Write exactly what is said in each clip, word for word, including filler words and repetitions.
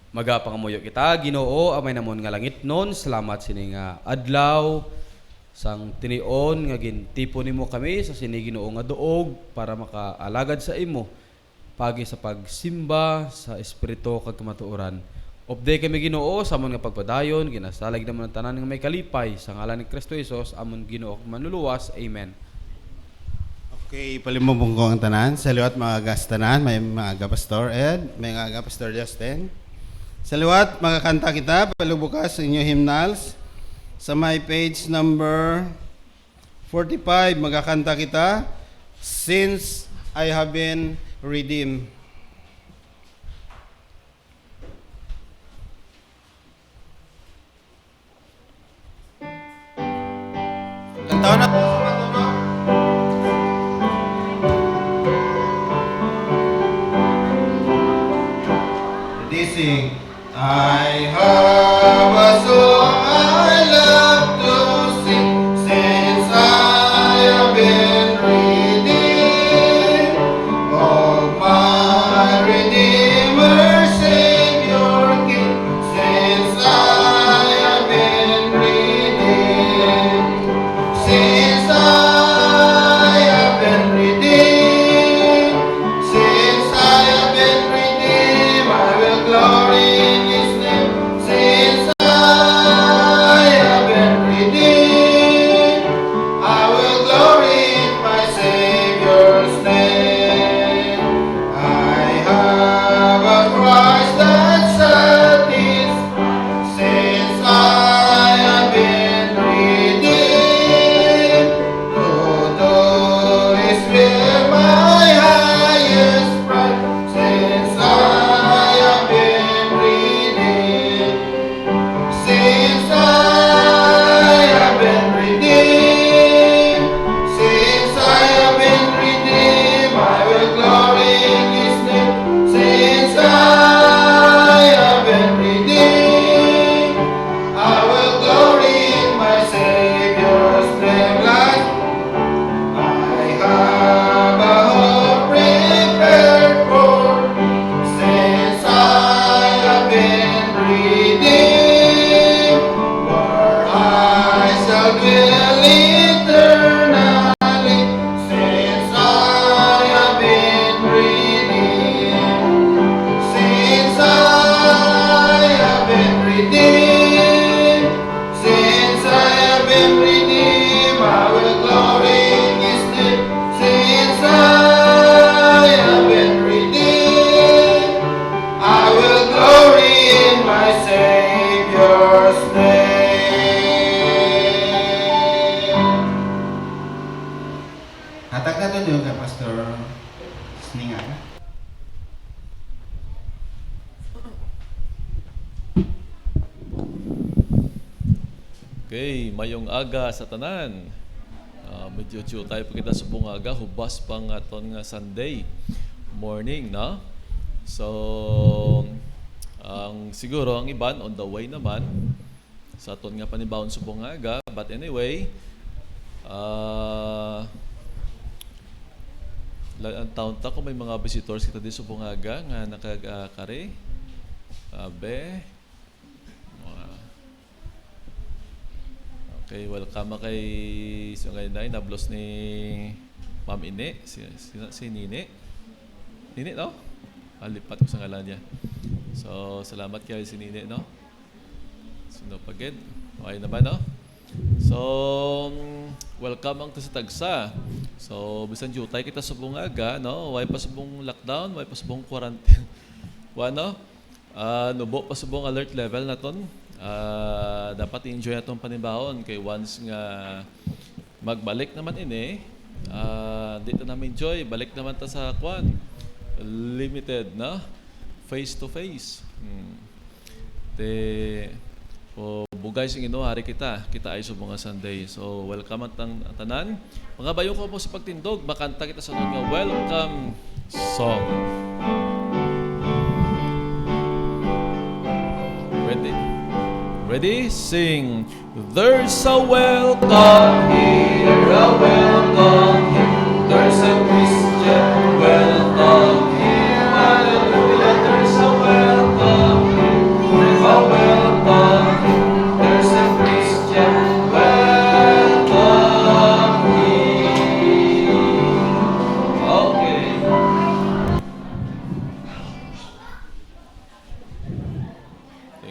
Magapangamuyo kita. Ginoo, Amay namon nga langitnon, salamat sini nga adlaw sang tinion nga gintipon nimo kami sa sini, Ginoo, nga duog para makaalagad sa imo pagi sa pagsimba sa espiritu kag kamatuoran. Updi kami, Ginoo, sa amon nga pagpadayon, ginasalig namon ang tanan nga may kalipay sa ngalan ni Cristo Jesus, amon Ginoo kag Manluluwas. Amen. Okay, palimbong ko ang tanan. Sa liwat, mga aga sa tanan, may mga aga, Pastor Ed, may mga aga, Pastor Justin. Sa liwat, magakanta kita, palubukas sa inyo hymnals. Sa may page number forty-five, magakanta kita, "Since I Have Been Redeemed." Kantaon na po sa patunog. Ready, sing. I have a song I love to sing, since I have been redeemed of my Redeemer, Savior, King, since I have been redeemed. Since I have been redeemed, since I have been redeemed, I will glory in His name. Since I have been redeemed, I will glory in my Savior's name. I have a Christ that satisfies. Since I have been redeemed, to do His will my highest prize. Since I have been redeemed, since I have been redeemed, since I have been redeemed, I will glory in His name. Since I have been redeemed, I will glory in my Savior's name. Like I have a hope prepared for me, since I have been redeemed, where I shall dwell eternally. Since I have been redeemed, since I have been redeemed, since I have been redeemed, I will glory in His name. Since I have been redeemed, I will glory in my Savior's name. Hatag naton yun kay Pastor Sninga. Okay, mayong aga sa tanan. Ah, medyo due tayo pa kita subong aga, hubas pa nga aton nga Sunday morning, no? So, ang siguro ang iban on the way naman sa aton nga panibawon subong nga aga. But anyway, ah, la- ang taon ta kung may mga visitors kita di subong nga aga nga nakagakari. Abe. Mga Okay, welcome kay so ngayon na nablos ni Ma'am Ini, si, si, si Nini. Nini, no? Ah, lipat ko sa ngalan niya. So, salamat kay si Nini, no? Sino pa gid? Okay naman, no? So, mm, welcome ang tagsa-tagsa. So, bisan jutay kita subong nga aga, no? Way pa subong lockdown, way pa subong quarantine. Wa, no? Ah, nubo pa subong alert level naton. Ah, dapat i-enjoy naton panibawon kay once nga magbalik naman ini, ah, di ta na enjoy, balik naman ta sa kwan. Limited na face to face. Hmm. Te o bugay sing Ginoo, hari kita, kita ay subong nga Sunday. So, welcome ang tan- tanan. Mga bayo ko po sa pagtindog, makanta kita sa nga welcome song. Ready? Ready? Sing. There's a welcome here, a welcome here. There's a Christian welcome here. Hallelujah, there's a welcome here.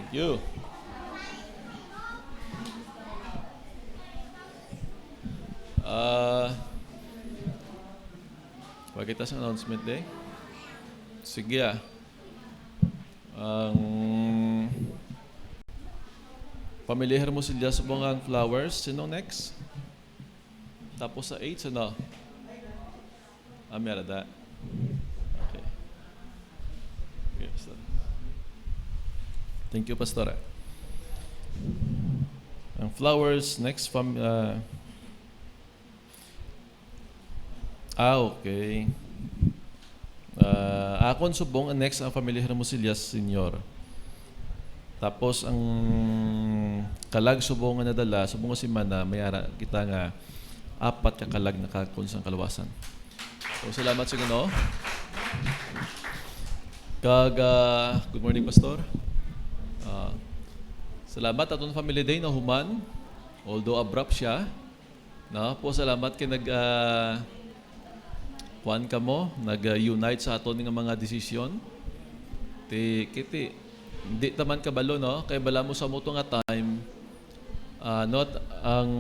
You. Ah, pakita sa announcement, eh. Sige, ah. Ang Pamilya Hermosillas, subong ang flowers. Sino next? Tapos sa eight, sino? Ah, meron da. Okay. Okay, Pastor. Thank you, Pastor. Ang flowers, next fam-, ah, ah, okay. Ah, akon subong ang next ang Pamilya Hermosillas Senior. Tapos ang kalag subong nga nadala, subong nga semana, may ara kita nga apat ka kalag na kakon sang kaluwasan. So, salamat sa Ginoo. Kag, ah, good morning, Pastor. Ah, salamat aton Family Day na human, although abrupt siya. No, po, salamat kay nag, ah, kuwan kamo, nag-unite sa aton nga mga desisyon. Ti, kiti, di ta man kabalo, no? Kay bala mo sa mo to nga time, ah, not ang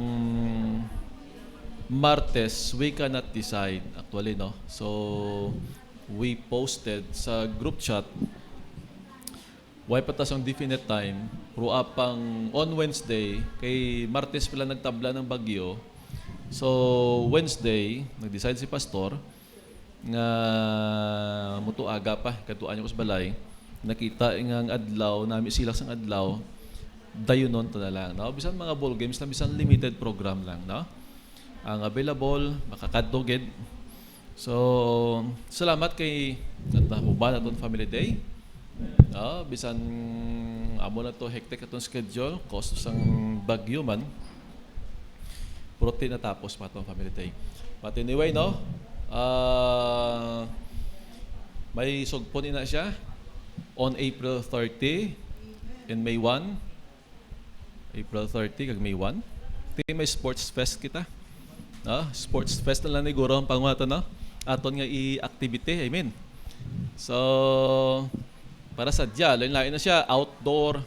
Martes, we cannot decide, actually, no? So, we posted sa group chat, way pa ta sang definite time, pero apang on Wednesday, kay Martes pala nagtabla ng bagyo. So, Wednesday, nag-decide si Pastor nga mutuaga pa, kadtuan niya ko sa balay. Nakita nga ang adlaw, nami sila sang adlaw, dayunon ta na lang, no? Bisan mga ball games lang, bisan limited program lang, no? Ang available, makakadto gid. So, salamat kay natahuban aton Family Day. Ah, bisan amo na to hectic atong schedule, cause sang bagyo man. Pero ti natapos pa atong Family Day. But anyway, no? Ah, may sugpon ina siya on April thirty and May one. April thirty kag May one. Ti may sports fest kita. No? Sports fest na lang ni guro ang panguhatan, no? Aton nga i-activity, I mean. So, para sa dia, lain-lain na siya, outdoor,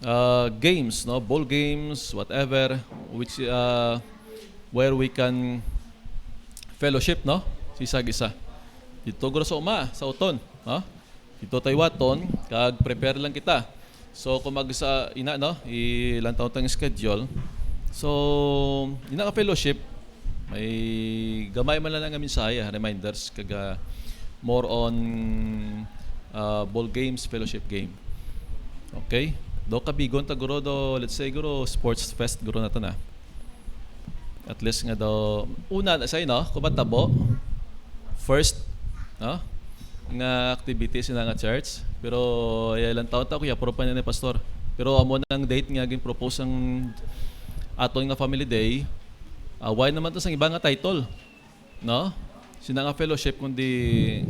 uh, games, no? Ball games, whatever, which, uh, where we can fellowship, no? Sa isa-isa. Dito guro sa uma, sa uton, no? Dito tayo waton, kag prepare lang kita. So, kung mag sa ina, no, ilantaw tang schedule. So, ina ka fellowship, may gamay man lang nga mensahe, reminders, kag, ah, more on, ah, ball games, fellowship game. Okay? Do kabigon ta guro do, let's say, guro, sports fest guro nato na. At least nga daw, una na siya, no? Kumatabo. First, no? Nga activity sila nga church. Pero, iya lang taon ta, kuya, puro pa niya ni pastor. Pero amo nang date nga gin-propose ang aton nga Family Day. Ah, why naman to sang iba nga title? No? Sina nga fellowship, kundi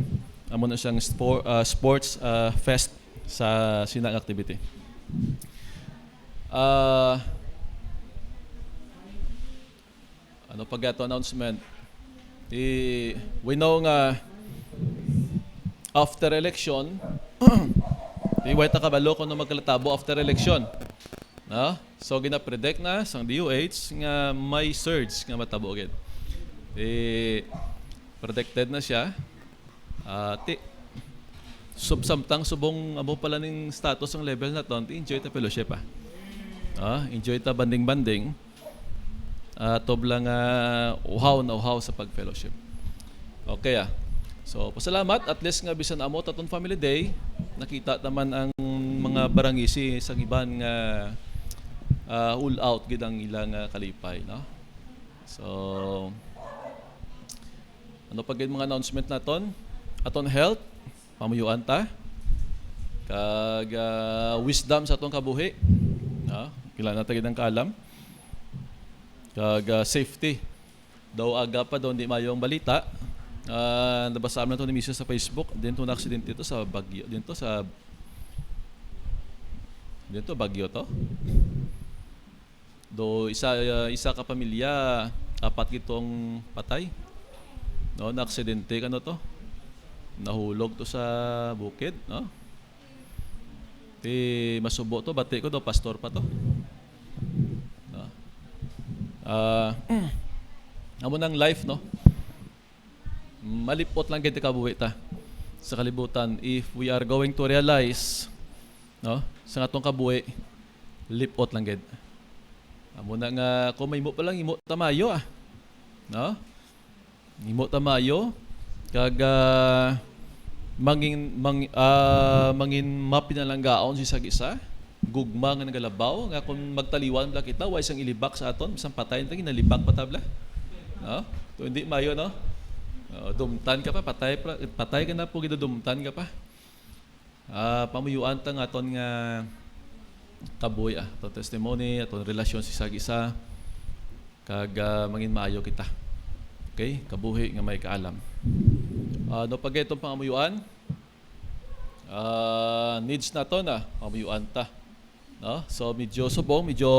amo na siyang spor-, ah, sports, ah, fest sa sina nga activity. Ah, ano pa gato announcement? I, we know nga after election, di way ta kabalo kung ano magkalatabo after election. No? So, gina-predict na sang D O H nga may surge nga matabo gid. Eh, predicted na siya. Ah, ti, sub-, samtang subong amo pala ning status ang level naton, ti enjoy ta fellowship, ah. Ah, enjoy ta banding-banding. Ah, tubla nga uhaw na uhaw sa pag-fellowship. Okay, ah. So, pasalamat, at least nga bisan amo taton Family Day, nakita naman ang mga barangisi sa iban nga, ah, all out gid ang ilang, ah, kalipay, no? So, ano pa gid mga announcement naton? Aton health, pamuyuan ta. Kag, ah, wisdom sa atong kabuhi. No? Kailangan ta gid ang kaalam. Kag, ah, safety. Daw aga pa daw, hindi mayo ang balita. Ah, nabasa man to ni misis sa Facebook. Din to na aksidente to sa Baguio. Din to sa, din to Baguio to. Do isa, ah, isa ka pamilya, apat gitong patay. No, na aksidente kano to. Nahulog to sa bukid, no? Ti masubo to, bati ko daw pastor pa to. No? Ah, amo nang life, no? Malipot lang gid kabuhi ta sa kalibutan if we are going to realize, no, sa atong kabuhi, lipot lang gid. Amo na nga, kung may imo pa lang, imo ta maayo, ah. No? Imo ta maayo, kag, ah, mangin-, mang-, ah, mangin mapinalanggaon sa isa't isa, gugma nga nagalabaw, nga kung magtaliwan bala kita, way sang ilibak sa aton, bisan patay na ta, ginalibak pa ta bala. No? To, hindi maayo, no? Oh, dumtan ka pa, patay pa, patay ka na po, gidudumtan ka pa. Ah, pamuyuan ta nga aton nga kabuhi, ah, aton testimony, aton relasyon sa isa't isa, kag, ah, mangin maayo kita. Okay? Kabuhi nga may kaalam. Ah, ano pa gid itong pangamuyuan? Ah, needs naton, ah, pamuyuan ta. No? So, medyo subong, medyo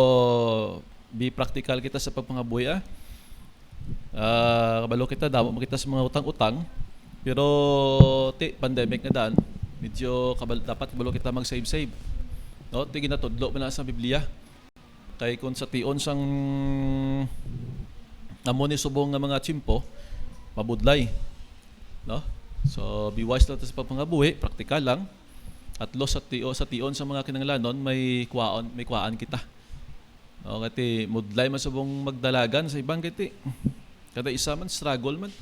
be practical kita sa pagpangabuhi, ah. Ah, kabalo kita, damo man kita sa mga utang-utang. Pero, ti, pandemic nga daan, medyo kabal-, dapat kabalo kita mag-save-save. No? Ti, ginatudlo man na sa Biblia. Kay kung sa tion sang amo ni subong nga mga tiyempo, mabudlay. No? So, be wise lang ta sa pagpangabuhi, praktikal lang. At least sa tio-, sa tion sa mga kinahanglanon, may kuwaon, may kuwaan kita. No, kati mudlay man subong magdalagan sa iban, kati kada isa man struggle man.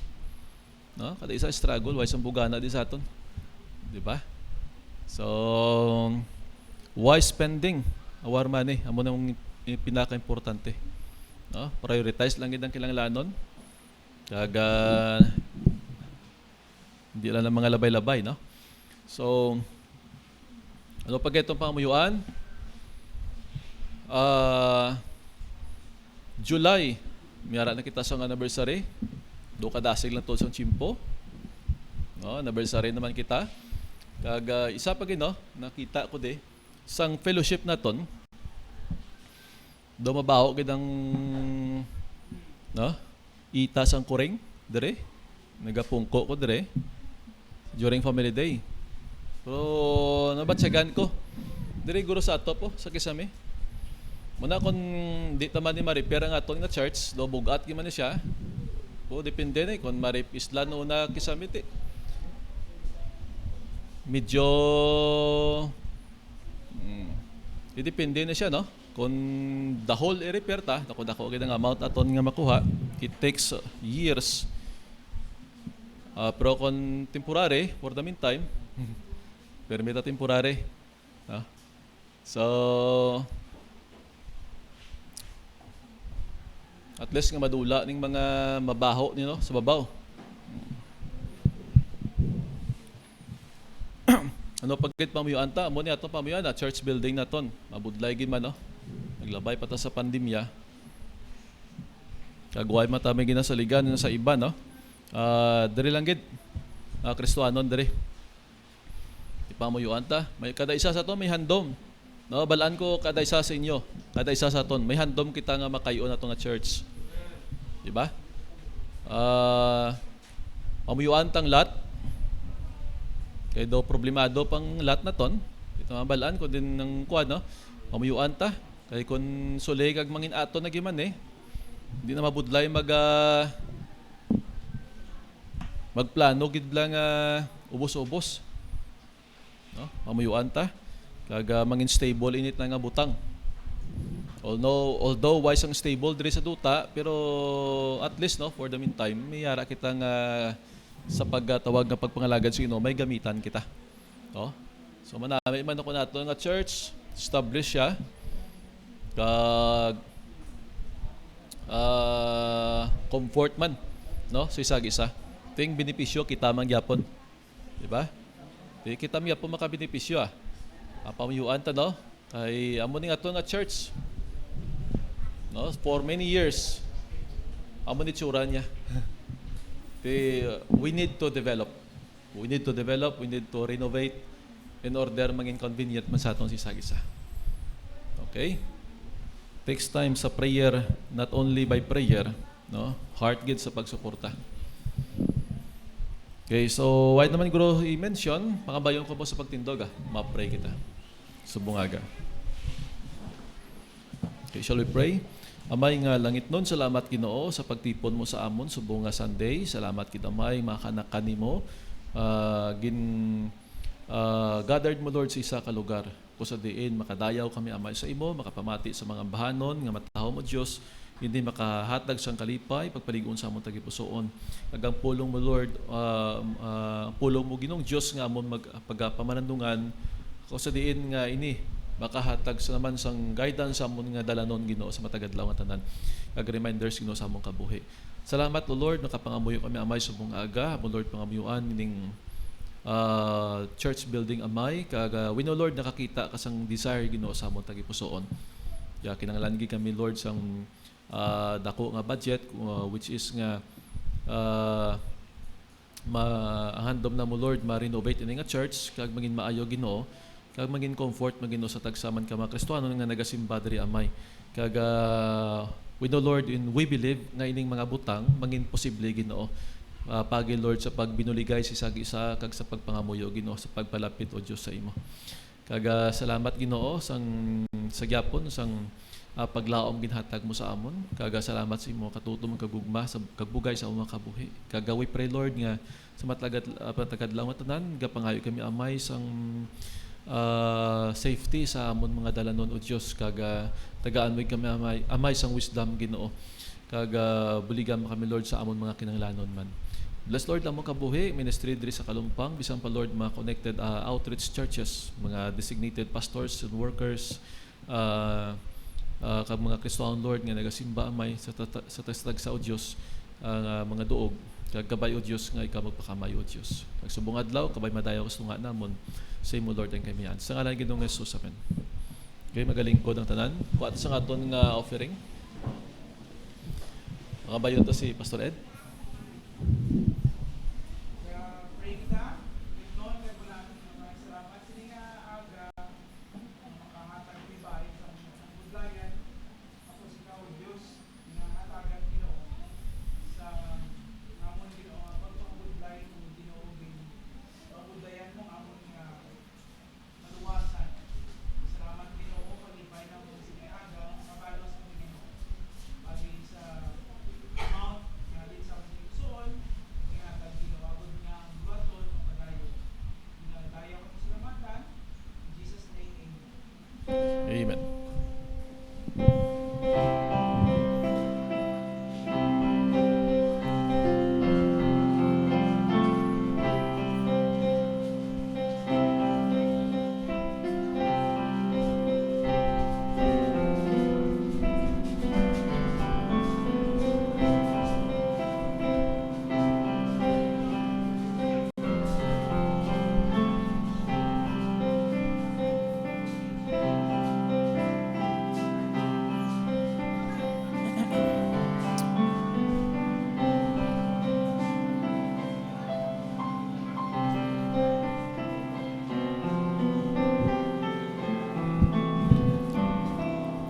No, kada isa struggle, way sang bugana di sa aton. Di ba? So, wise spending our money, amo na ang pinaka-importante. No? Prioritize lang gid ang kinahanglanon. Kag, ah, hindi lang ang mga labay-labay, no? So, ano pa gid itong pamuyuan? Ah, July, may ara na kita sa anniversary. Do kadasig lang to sa tiyempo. No, anniversary naman kita. Kag, ah, isa pa gid, no, nakita ko di sang fellowship naton. Do mabaho gid ang, no? Ita sang kuring dire. Nagapungko ko dire during Family Day. Pero nabatyagan ko. Dire guro sa ato po, sa Kisame. Muna kung di ta man ni ma-repair ang aton nga church, do bugat gid man ni siya. O, depende na eh, kung ma-repair isla no na Kisame, ti. Medyo, mm, depende na siya, no? Kung the whole i-repair ta, dako-dako gid ang amount aton nga makuha, it takes, uh, years. Ah, pero kung temporary, for the meantime, permi ta temporary. Ah. So, at least nga madula ning mga mabaho ni, no, sa babaw. Ano pa gid pamuyuan ta? Amo ni atong pamuyuan na church building naton. Mabudlay gid man, no? Naglabay pa ta sa pandemya. Kag way man ta may ginasaligan sa iban, no? Ah, diri lang gid. Ah, Kristohanon diri. Ipamuyuan ta. May kada isa sa to may handom. No, balaan ko kada isa sa inyo, kada isa sa aton, may handom kita nga makay-on nato nga church. Di ba? Ah, pamuyuan tang lot. Kay do problemado pang lot naton. Ito nga balaan ko din ng kuwan, no? Pamuyuan ta. Kay kun suli kag mangin aton na giman eh, di na mabudlay mag, ah, magplano gid lang, ah, ubos-ubos. No? Pamuyuan ta. Kag, ah, mangin stable init na nga butang. Although, although wise ang stable diri sa duta, pero at least, no, for the meantime, may ara kita nga sa pagtawag nga pagpangalagad sa Ginoo, may gamitan kita. No? So, manami man ako nato nga church, established siya. Kag, ah, comfort man, no? Sa isa-isa. Ting benepisyo kita man gyapon. Di ba? Di kita man gyapon makabenepisyo, ah. Ah, pamuyuan ta, no? Kay amo ni nga to nga church. No? For many years, amo ni tsura niya. Di, uh, we need to develop. We need to develop, we need to renovate in order mangin convenient man sa aton sa isa-isa. Okay? Takes time sa prayer, not only by prayer, no? Heart gid sa pagsuporta. Okay, so why naman guro i-mention, pangabayon ko po sa pagtindog, ah. Ma-pray kita. Subong nga aga. Okay, shall we pray? Amay nga langitnon, salamat, Ginoo, sa pagtipon mo sa amon subong nga Sunday. Salamat kita, Amay, makanakan nimo. Ah, gin, ah, gathered mo, Lord, sa isa ka lugar, kung sa diin makadayaw kami, Amay, sa imo, makapamati sa mga bahanon nga matahom, O Dios, hindi makahatag sang kalipay, pagpalig-on sa amon tagipusoon. Kag ang pulong mo, Lord, ah, ah, pulong mo, Ginoong Dios, nga amon mag-, pagapamanandungan, kung sa diin nga ini makahatag sa naman sang guidance sa amon nga dalanon, Ginoo, sa matag adlaw nga tanan, kag reminders, Ginoo, sa among kabuhi. Salamat, O Lord, nakapangamuyo kami, Amay, subong nga aga. Amo, Lord, pangamuyuan ning, ah, church building, Amay, kag, ah, we know, Lord, nakakita ka sang desire, Ginoo, sa amon tagipusoon. Kaya kinahanglan gid kami, Lord, sang, ah, dako nga budget, ah, which is nga, ah, ma-, ang handom namo, Lord, ma-renovate ini nga church, kag mangin maayo, Ginoo, kag mangin comfort, mangin sa tagsa man ka mga Kristiyanon nga nagasimba diri, Amay. Kag, ah, we know, Lord, and we believe nga ining mga butang mangin posible, Ginoo. Ah, pagi, Lord, sa pagbinuligay sa isa-isa kag sa pagpangamuyo, Ginoo, sa pagpalapit, O Dios, sa imo. Kag, ah, salamat, Ginoo, sang, sa gyapon sang, ah, paglaom ginhatag mo sa amon. Kag, ah, salamat sa imo katutom kag gugma sa, kag bugay sa among mga kabuhi. Kag, ah, we pray, Lord, nga sa matag ad-, ah, matag adlaw nga tanan, gapangayo kami, Amay, sang, ah, safety sa amon mga dalanon, O Dios, kag, ah, tagaan mo kami, Amay, Amay, sang wisdom, Ginoo. Kag, ah, buligan mo kami, Lord, sa amon mga kinahanglanon man. Bless, Lord, among kabuhi, ministry diri sa Kalumpang, bisan pa, Lord, mga connected, ah, outreach churches, mga designated pastors and workers, ah, ah, kag mga Kristohanon, Lord, nga nagasimba, Amay, sa tata-, sa tagsa-tagsa, O Dios, ah, nga mga duog, kag kabay, O Dios, nga ikaw magpakamay, O Dios. Kag subong adlaw, kabay madayaw sa tunga namon, sa imo, Lord, ang kamian. Sa ngalan ni Ginoong Jesus, amen. Okay, magalingkod ang tanan. Kuha ta sa aton nga offering. Makabayon ta si Pastor Ed. Kaya pray kita, Ginoo, kay wala naman salamat sini nga aga, ang makahatag ni bahay sa mga budlayan. Ako si Kao Dios, nga hatagan, Ginoo, sa amon, Ginoo, nga pagpangabudlay, kung Ginoo, bin-, pabudlayan mo amon nga maluwasan. Salamat, Ginoo, kalipay na mo sa aga, makabalo sa Ginoo. Pati sa amount nga din sa amon igsuon, nga tag Ginoo, abot nga ang buhaton, mapadayon. Ginoo, tayo ang salamatan. In Jesus' name, amen. Amen.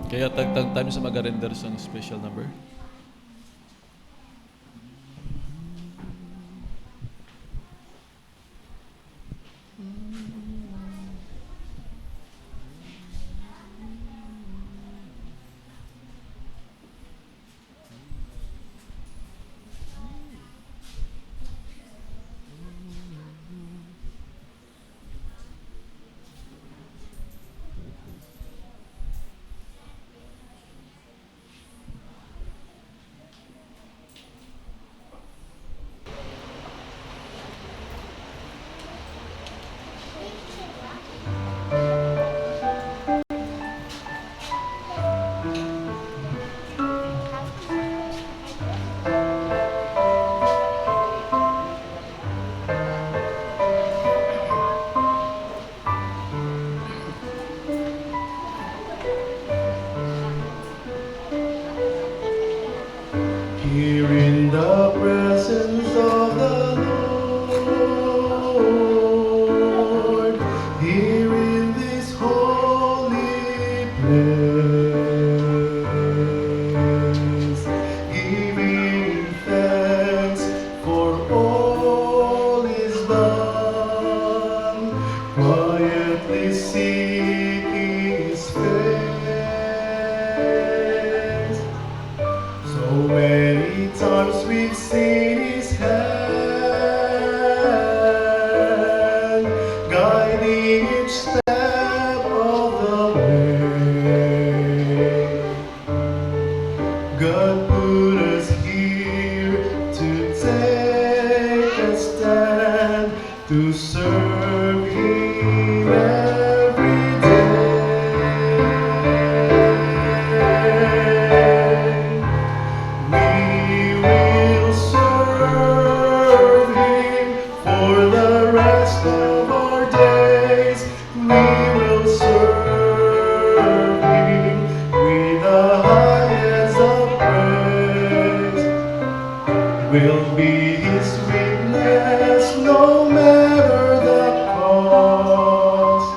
Kaya tagtag time sa mag-render sang special number. Here in the presence of the Lord, here in this holy place, giving thanks for all is done, quietly seeking step of the way. God put us here to take a stand, to serve Him every day. We will serve Him for the rest of our days. We will serve Him with the highest of praise. We'll be His witness no matter the cost.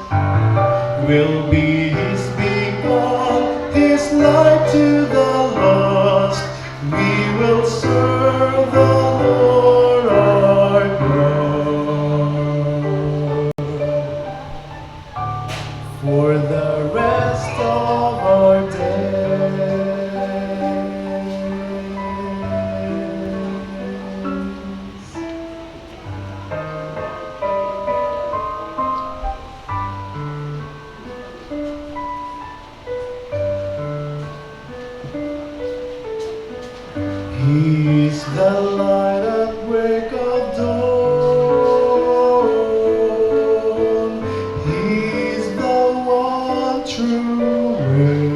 We'll be His beacon, His light to the lost. We will serve the Lord our God for the rest of our days. He's the light at break of dawn. He's the one true way.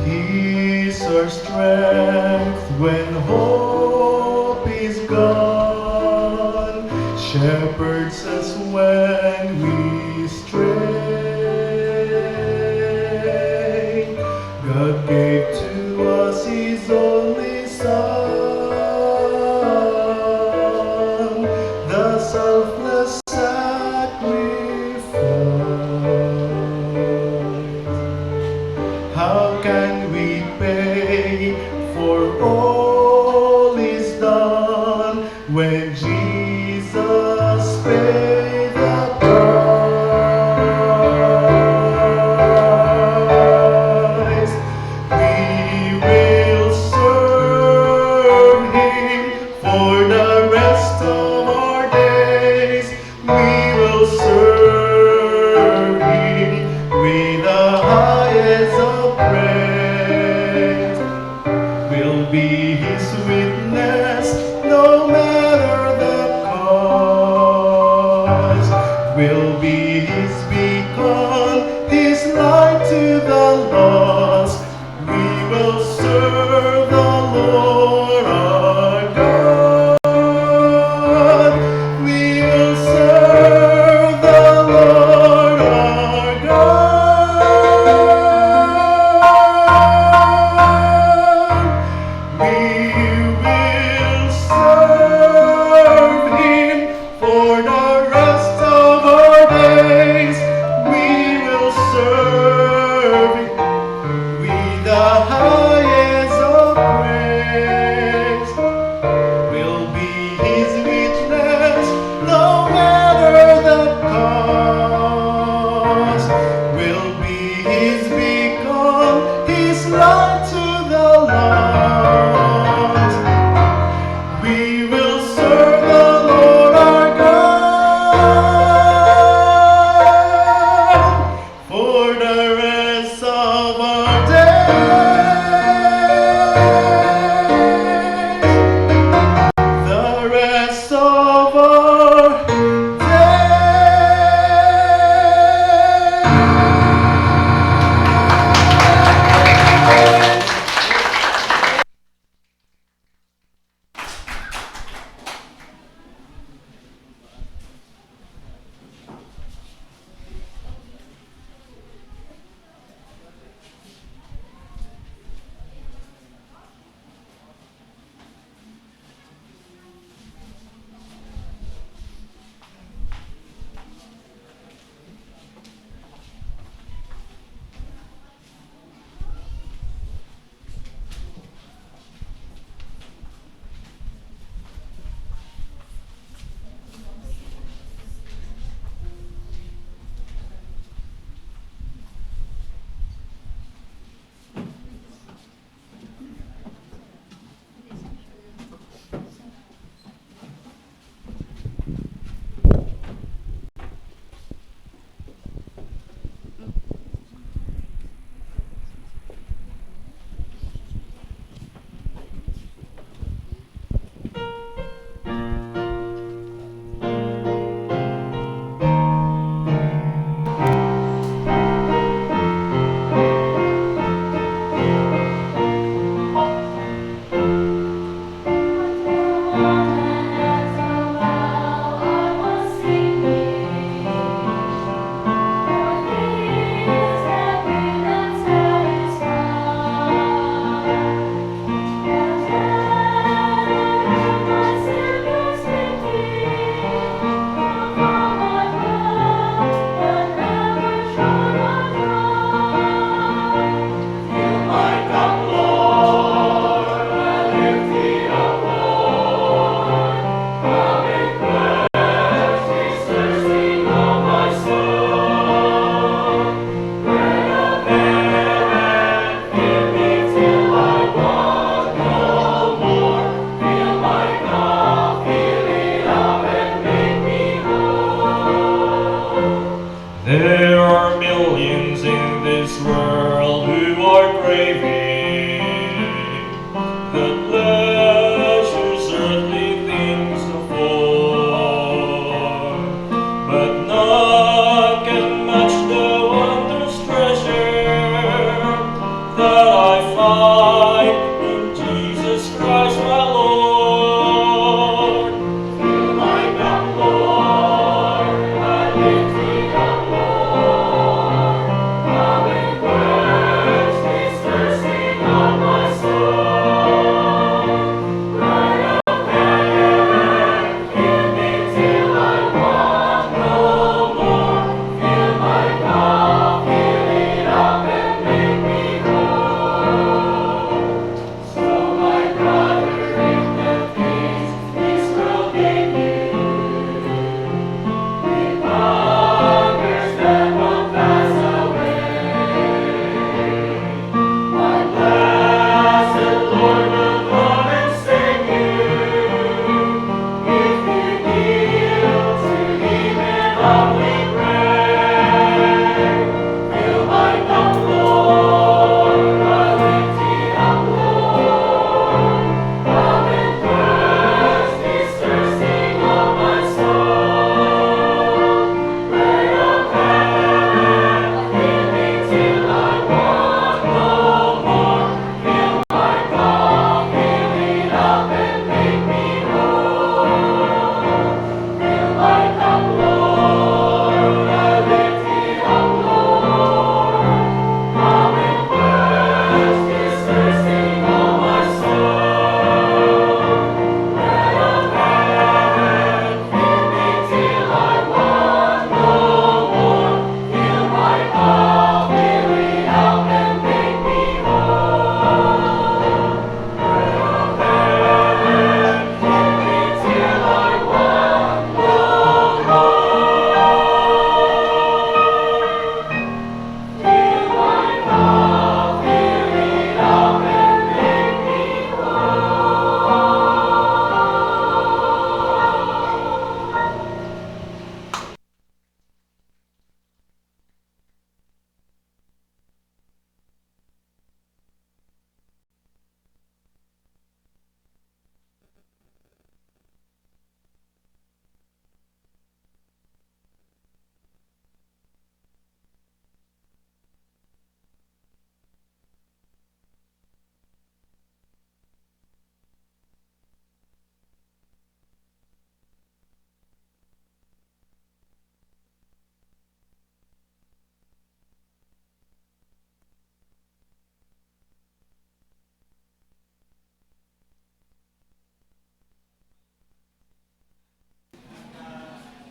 He's our strength when hope is gone. Shepherds us when we stray. God gave to us His only Son, the selfless sacrifice. How can we pay for all He's done when Jesus paid the price? We will serve Him for the rest of our days. We will serve Him with the highest of praise. We'll be His witness no matter the cost. We'll be His beacon, His light to the lost. We will serve the Lord our God. We will serve the Lord our God. We will serve Him for the rest of our days. We will serve Him.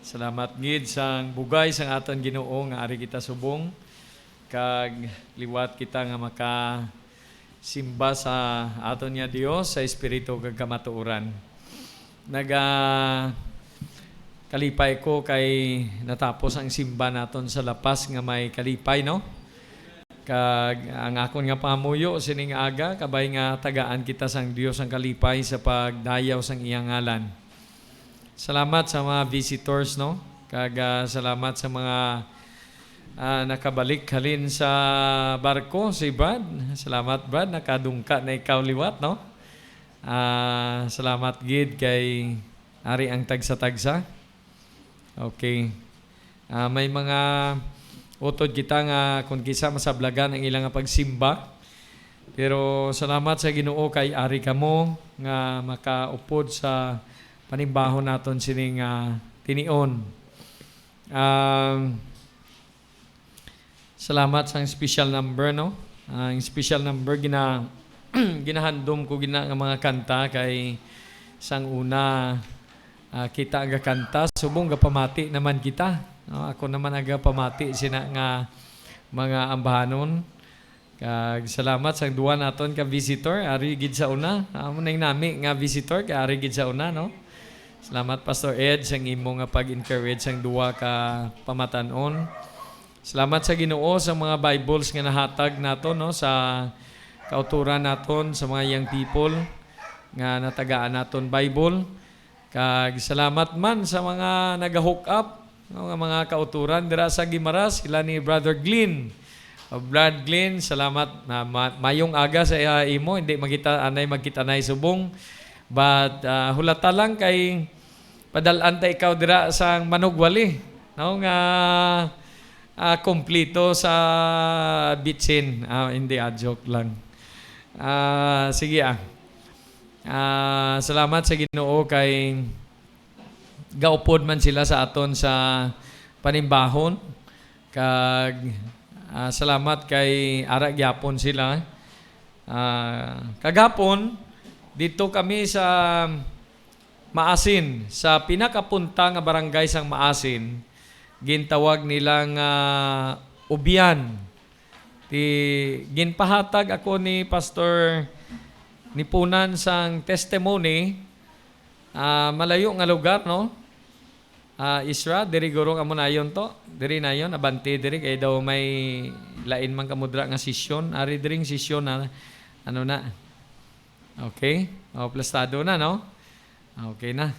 Salamat gid sang bugay sang aton Ginoo nga ari kita subong, kag liwat kita nga makasimba sa aton nga Dios sa espiritu kag kamatuoran. Naga kalipay ko kay natapos ang simba naton sa La Paz nga may kalipay, no? Kag ang akon nga pangamuyo sining aga, kabay nga tagaan kita sang Dios ang kalipay sa pagdayaw sang iyang ngalan. Salamat sa mga visitors, no? Kag, ah, salamat sa mga, ah, nakabalik halin sa barko, si Brad. Salamat, Brad. Nakadungka na ikaw liwat, no? Ah, salamat gid kay ari ang tagsa-tagsa. Okay. Ah, may mga utod kita nga kung kisa masablagan ang ilang nga pagsimba. Pero salamat sa Ginoo kay ari kamo nga makaupod sa panimbahon naton sining, ah, tinion. Um, salamat sa special number, no? Ang special number gina-, ginahandom ko gina nga mga kanta kay sang una, ah, kita ang gakanta, subong gapamati naman kita, no? Ako naman ang gapamati sina nga mga ambahanon. Kag salamat sang duwa naton ka visitor, ari gid sa una. Amo nang nami nga visitor, kay ari gid sa una, no? Salamat, Pastor Ed, sang imo nga pag-encourage sang duwa ka pamatan-on. Salamat sa Ginoo sa mga Bibles nga nahatag nato, no, sa kauturan naton, sa mga young people nga natagaan naton Bible. Kag salamat man sa mga naga-hook up, no, nga mga kauturan dira sa Guimaras, sila ni Brother Glenn. O, Brad Glenn, salamat na ma-, mayong aga sa, ah, imo. Hindi magkita anay, magkita anay subong. But, ah, hulata lang kay padal-an ta ikaw dira sang Manugwali, no, nga, ah, kompleto sa bitsin. Ah, hindi, ah, joke lang. Ah, sige, ah. Ah, salamat sa Ginoo kay gaupod man sila sa aton sa panimbahon. Kag, ah, salamat kay ara gyapon sila. Ah, kagapon, dito kami sa Maasin, sa pinakapunta nga barangay sang Maasin, gintawag nila nga Ubian. Ti, ginpahatag ako ni Pastor Nipunan sang testimony, ah, malayo nga lugar, no? Ah, Isra, diri guro kamo nayon to. Diri nayon, abante diri, kay daw may lain man kamo dira nga sesyon. Ari diring sesyon na, ano na. Okay? O, plastado na, no? Okay na.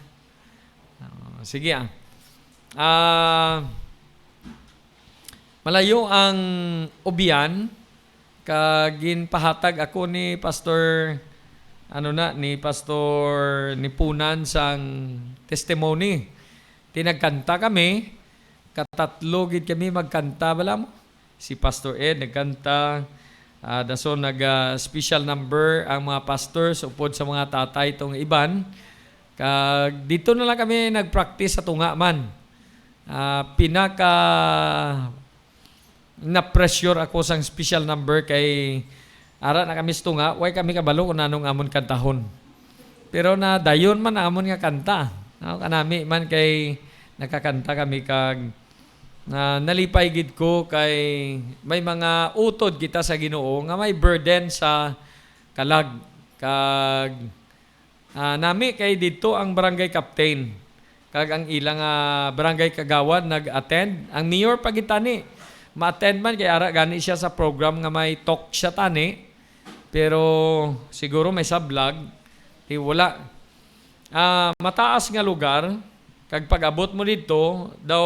O, sige, ah. Ah, malayo ang Ubian, kag ginpahatag ako ni Pastor, ano na, ni Pastor Nipunan sang testimony. Ti nagkanta kami, katatlo gid kami magkanta, bala mo? Si Pastor Ed nagkanta, ah, dason nag, ah, special number ang mga pastors upod sa mga tatay tong iban. Kag dito na lang kami nag-practice sa tunga man. Ah, pinaka na-pressure ako sang special number kay ara na kami sa tunga, way kami kabalo kung anong amon kantahon. Pero nadayon man ang amon nga kanta. No? Kanami man kay nakakanta kami kag, ah, nalipay gid ko kay may mga utod kita sa Ginoo nga may burden sa kalag kag, ah, nami kay didto ang barangay captain kag ang ila nga barangay kagawad nag-attend. Ang mayor pa gid tani ma-attend man kay ara gani siya sa program nga may talk siya tani. Pero siguro may sablag, di wala. Ah, mataas nga lugar, kag pag-abot mo didto, daw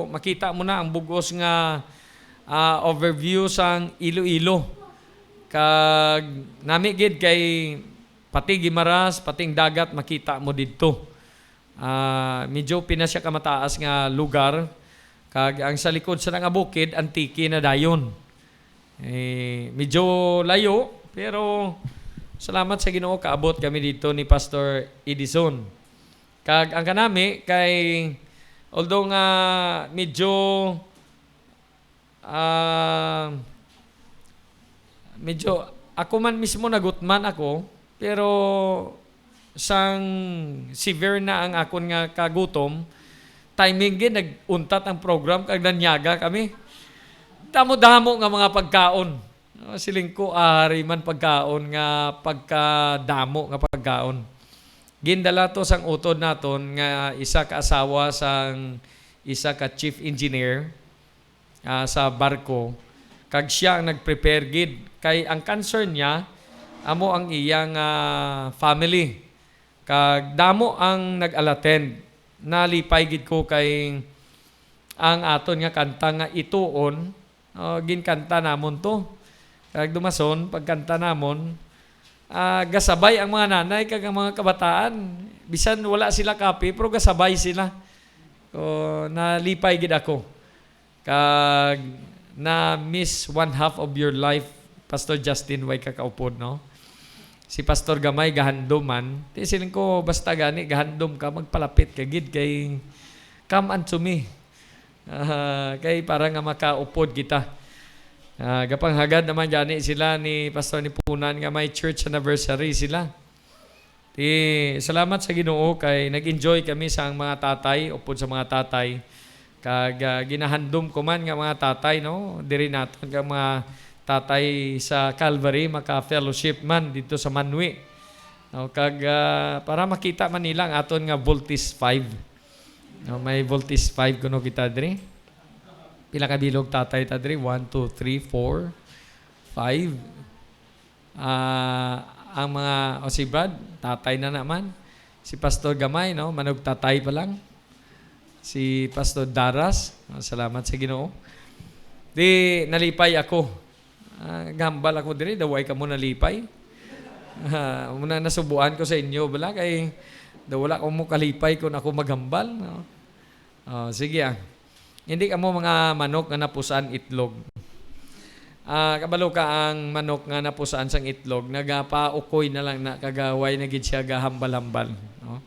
makita mo na ang bug-os nga, ah, overview sang Iloilo. Kag nami gid kay pati Guimaras, pati ang dagat makita mo didto. Ah, medyo pina siya ka mataas nga lugar, kag ang sa likod sa nga bukid, Antique na dayon. Eh, medyo layo, pero salamat sa Ginoo, kaabot kami dito ni Pastor Edison. Kag ang kanami kay, although nga medyo, ah, medyo ako man mismo nagutman ako, pero sang severe na ang akon nga kagutom, timing gid nag-untat ang program kag nanyaga kami. Damo-damo nga mga pagkaon. Ah, siling ko, ari man pagkaon nga pagkadamo nga pagkaon. Gindala to sang utod naton nga isa ka asawa sang isa ka chief engineer, ah, sa barko, kag siya ang nag-prepare gid. Kay ang concern niya, amo ang iyang, ah, family. Kag damo ang nag-alattend. Nalipay gid ko kay ang aton nga kanta nga Ituon, oh, ginkanta namon to. Kag dumason, pagkanta namon, ah, gasabay ang mga nanay kag ang mga kabataan. Bisan wala sila kapi, pero gasabay sila. Oh, nalipay gid ako. Kag na-miss one half of your life, Pastor Justin, way ka kaupod, no? Si Pastor Gamay gahandom man. Ti siling ko, basta gani gahandom ka, magpalapit ka gid kay come unto me. Ah, kay para nga makaupod kita. Ah, gapanghagad naman gani sila ni Pastor Nipunan nga may church anniversary sila. Ti, salamat sa Ginoo kay nag-enjoy kami sa mga tatay, upod sa mga tatay. Kag, ah, ginahandom ko man nga mga tatay, no? Diri naton kag mga tatay sa Calvary, maka-fellowship man dito sa Manwi. No? Kag, ah, para makita man nila ang aton nga Voltis five. No, may Voltis five kuno kita diri. Pila ka bilog tatay ta diri? One, two, three, four, five. Ah, ang mga, o si Brad, tatay na naman. Si Pastor Gamay, no? Manugtatay pa lang. Si Pastor Daras, ah, salamat sa Ginoo. Di, nalipay ako. Ah, gahambal ako diri, daw way kamo nalipay. Ah, muna nasubuan ko sa inyo, bala, kay daw wala ko mo kalipay kung ako maghambal, no? Oh, sige, ah. Hindi kamo mga manok nga napusan itlog. Ah, kabalo ka ang manok nga napusan sang itlog, nagapaukoy na lang na, kag, ah, way na gid siya gahambal-hambal, no?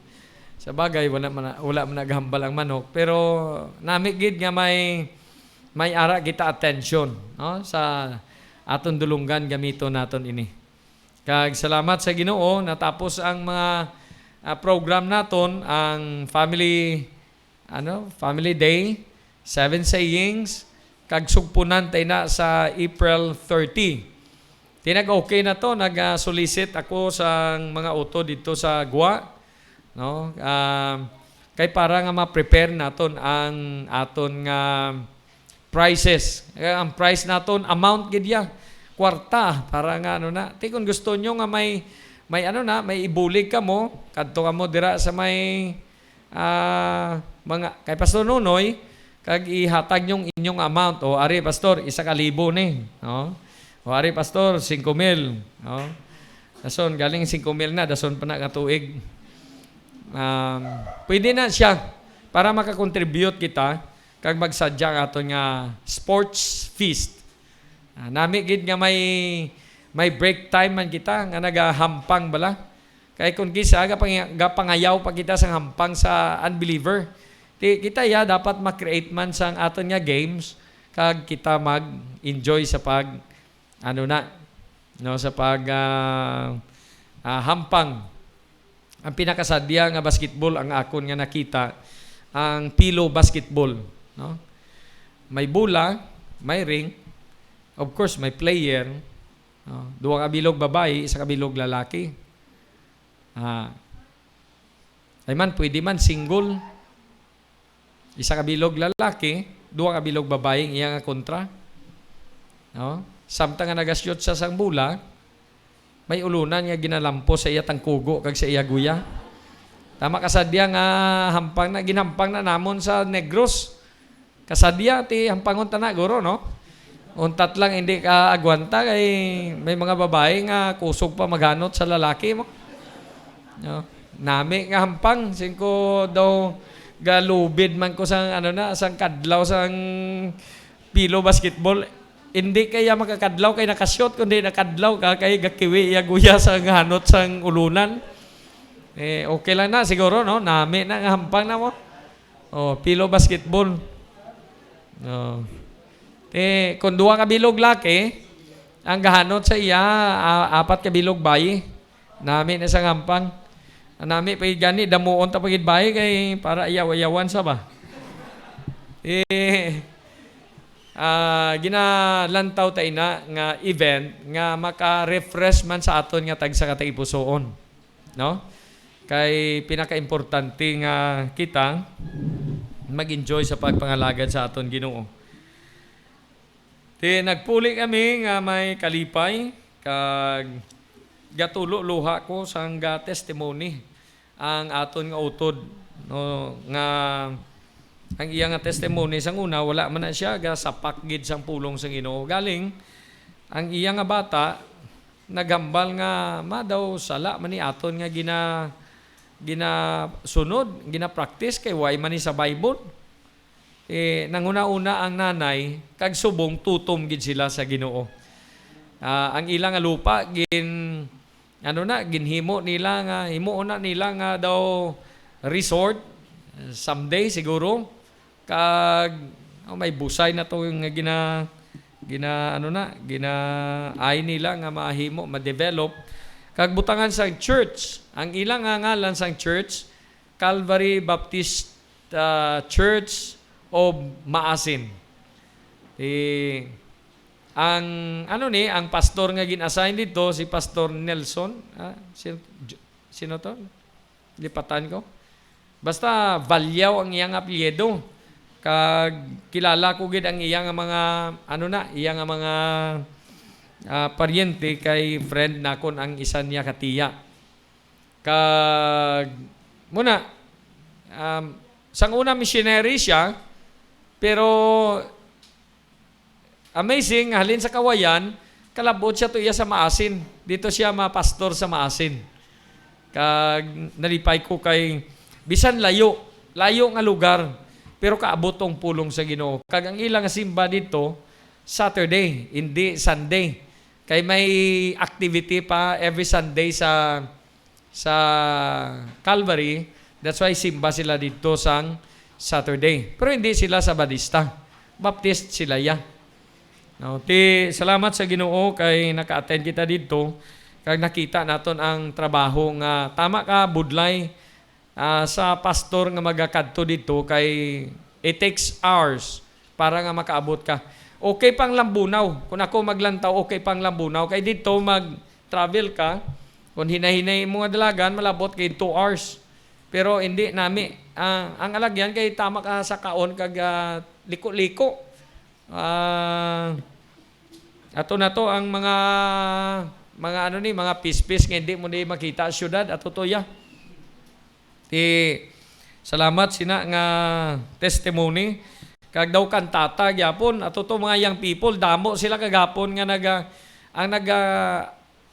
Sa bagay, wala man na, wala man nagahambal ang manok, pero nami gid nga may, may ara kita attention, no? Sa aton dulunggan, gamiton naton ini. Kag salamat sa Ginoo, natapos ang mga, ah, program naton, ang family, ano, family day, seven sayings, kag sugpunan tayo na sa April thirty. Tinag okay na to, nag, ah, solicit ako sa mga utod dito sa Gua, no? Ah, kay para nga ma-prepare naton ang aton nga prices. Kaya ang price naton, amount gid ya. Kwarta, para nga ano na. Ti kung gusto nyo nga may, may ano na, may ibulig ka mo, kadto ka mo dira sa may, ah, mga, kay Pastor Nonoy, kag ihatag niyong inyong amount. O, ari, Pastor, isa ka libo ni. No? O, ari, Pastor, singko mil. No? Dason, galing singko mil na, dason pa na nga tuig. Um, pwede na siya para makakontribute kita kag magsadya ang aton nga sports feast. Ah, nami gid nga may, may break time man kita nga nagahampang bala. Kay kung kisa gapang-, gapangayaw pa kita sang hampang sa unbeliever, ti kita ya dapat ma-create man sang aton nga games kag kita mag-enjoy sa pag, ano na, no, sa pag, ah, ah, hampang. Ang pinakasadya nga basketball ang akon nga nakita, ang pillow basketball, no? May bola, may ring, of course, may player, no? Duha ka bilog babayi, isa ka bilog lalaki. Ah. Ay man, pwede man single. Isa ka bilog lalaki, duha ka bilog babayi ang iya nga kontra. No? Samtang nga naga-shoot sa sang bola, may ulunan nga ginalampos sa iya tangkugo kag sa iya guya. Tama kasadya nga hampang na, ginhampang na namon sa Negros. Kasadya ti hampangon ta na, guro, no? Untat lang hindi ka agwanta kay may mga babayi nga kusog pa maghanot sa lalaki mo. No? Nami nga hampang, singko daw galubid man ko sang, ano na, sang kadlaw sang pilo basketball. Hindi kaya makakadlaw kay nakashot, kundi nakadlaw ka kay gakiwi iya guya sang hanot sang ulunan. Eh, okay lang na siguro, no? Nami na nga hampang na mo. Oh, pilo basketball. Oh. Eh, kung duha ka bilog laki, ang gahanot sa iya, a-, apat ka bilog bayi. Nami na sa hampang. Ang nami pa gid gani, damuon ta pa gid bayi kay para ayaw-ayawan sa ba. Eh, ah, ginalantaw ta ina nga event nga maka-refresh man sa aton nga tagsa ka tagipusoon. No? Kay pinakaimportante nga kita mag-enjoy sa pagpangalagad sa aton Ginoo. Ti nagpuli kami nga may kalipay, kag gatulo luha ko sang ga-testimony ang aton nga utod, no, nga ang iya nga testimony sang una, wala man na siya gasapak gid sang pulong sang Ginoo. Galing, ang iya nga bata, naghambal nga ma daw sala man ni aton nga gina-, ginasunod, gina-practice kay way man ni sa Bible. Eh, nanghuna-una ang nanay, kag subong tutom gid sila sa Ginoo. Ah, ang ila nga lupa, gin-, ano na, ginhimo nila nga, himuon na nila nga daw resort, someday siguro. Kag, oh, may busay na to nga gina-, gina-, ano na, gina-, ay nila nga mahimo, ma-develop. Kag butangan sang church, ang ila nga ngalan sang church, Calvary Baptist, ah, Church of Maasin. Ti, ang, ano ni, ang pastor nga gin-assign dito, si Pastor Nelson, ah, sino, sino to? Lipatan ko. Basta, Valyaw ang iyang apelyido. Kag kilala ko gid ang iya nga mga, ano na, iya nga mga, ah, paryente kay friend nakon ang isa niya ka tiya. Kag, muna, um, sang una missionary siya, pero amazing, halin sa Kawayan, kalabot siya to iya sa Maasin. Dito siya mapastor sa Maasin. Kag nalipay ko kay bisan layo, layo nga lugar, pero kaabot tong pulong sa Ginoo. Kag ang ila nga simba dito, Saturday, hindi Sunday. Kay may activity pa every Sunday sa, sa Calvary. That's why simba sila dito sang Saturday. Pero hindi sila Sabadista. Baptist sila ya. No, ti, salamat sa Ginoo kay naka-attend kita dito kag nakita naton ang trabaho nga tama ka, budlay, ah, sa pastor nga magakadto dito kay it takes hours para nga makaabot ka. Okay pang Lambunaw. Kung ako maglantaw, okay pang Lambunaw. Kay dito mag-travel ka, kung hinay-hinay mo nga dalagan, malabot kay two hours. Pero hindi nami. Ah, ang alagyan kay tama ka sa kaon kag, ah, liko-liko. Ah, ato na to ang mga, mga ano ni, mga pispis nga hindi mo ni makita sa syudad. Ato to ya. Ti, Salamat sina nga testimony. Kag daw kantata gyapon, ato to mga young people, damo sila kagapon nga naga, ang naga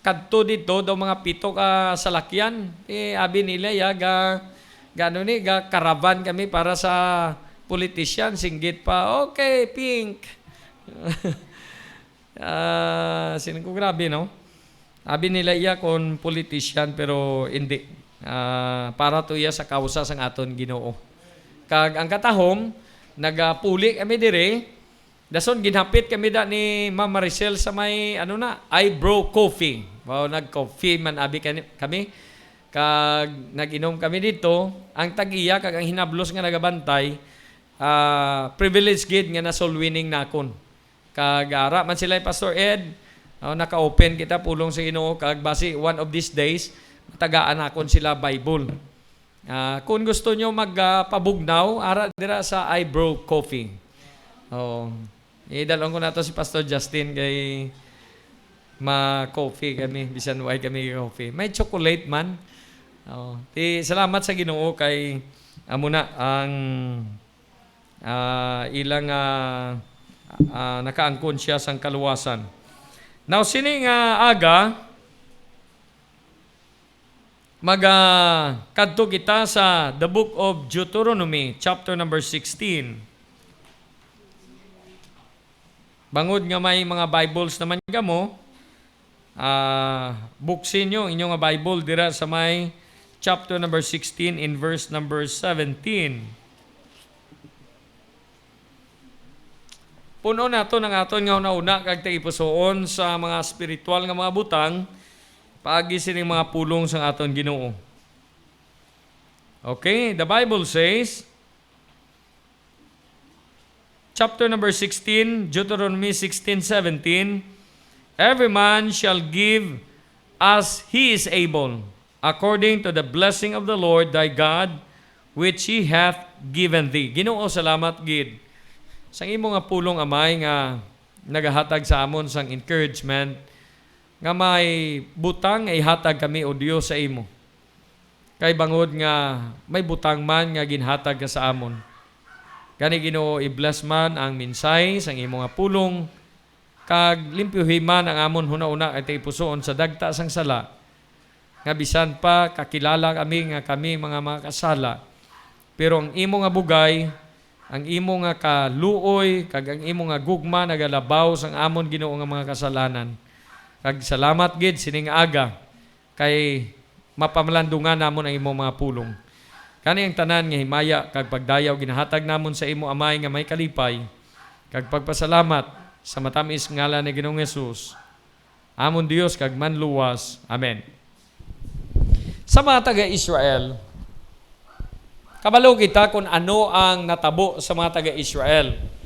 kadto dito daw mga pito ka salakyan. Eh, abi nila, ya, ga, ga, ano ni, ga caravan kami para sa politician, singgit pa. Okay, pink. Ah, siling ko, "Grabe, no?" Abi nila iya kon politician, pero hindi. Ah, para to iya sa kausa sang aton Ginoo. Kag ang katahom, nagapuli kami dire. Dason ginhapit kami da ni Ma'am Maricel sa may, ano na, Eyebrow Coffee. Wow, nag-coffee man abi kani-, kami. Kag nag-inom kami dito. Ang tag-iya kag ang hinablos nga nagabantay, ah, privilege gid nga na-soul winning nakon. Kag ara man sila, Pastor Ed, oh, naka-open kita, pulong sa Ginoo, kag basi one of these days, matagaan nakon sila Bible. Ah, kung gusto nyo mag, ah, pabugnaw, ara dira sa Eyebrow Coffee. Oo. Idalon ko na to si Pastor Justin kay ma-coffee kami, bisan way kami coffee. May chocolate man. Oo. Ti, salamat sa Ginoo kay amo na ang, ah, ilang, ah, ah, nakaangkon siya sang kaluwasan. Now, sini nga aga, maga kadto kita sa the book of Deuteronomy, chapter number sixteen. Bangod nga may mga Bibles naman kamo, ah, buksin nyo inyo nga Bible dira sa may chapter number sixteen in verse number seventeen. Puno naton ang aton nga hunahuna kag tagipusoon sa mga espiritual nga mga butang paagi sining mga pulong sang aton Ginoo. Okay, the Bible says, chapter number sixteen, Deuteronomy sixteen seventeen, "Every man shall give as he is able, according to the blessing of the Lord thy God, which he hath given thee." Ginoo, salamat gid sang imo nga pulong, Amay, nga nagahatag sa amon sang encouragement nga may butang nga ihatag kami, O Dios, sa imo. Kay bangod nga may butang man nga ginhatag ka sa amon, gani, Ginoo, i-bless man ang mensahe sang imo nga pulong, kag limpyuhi man ang amon hunahuna kag tagipusoon sa dagta sang sala, nga bisan pa kakilala kami nga kami mga makasala, pero ang imo nga bugay, ang imo nga kaluoy, kag ang imo nga gugma nagalabaw sang amon, Ginoo, nga mga kasalanan. Kag salamat gid sining aga, kay mapamalandungan namon ang imo mga pulong. Kani ang tanan nga himaya kag pagdayaw ginahatag namon sa imo, Amay nga may kalipay, kag pagpasalamat sa matamis ngalan ni Ginoong Jesus, amon Dios kag Manluwas. Amen. Sa mga taga-Israel, kabalo kita kung ano ang natabo sa mga taga-Israel.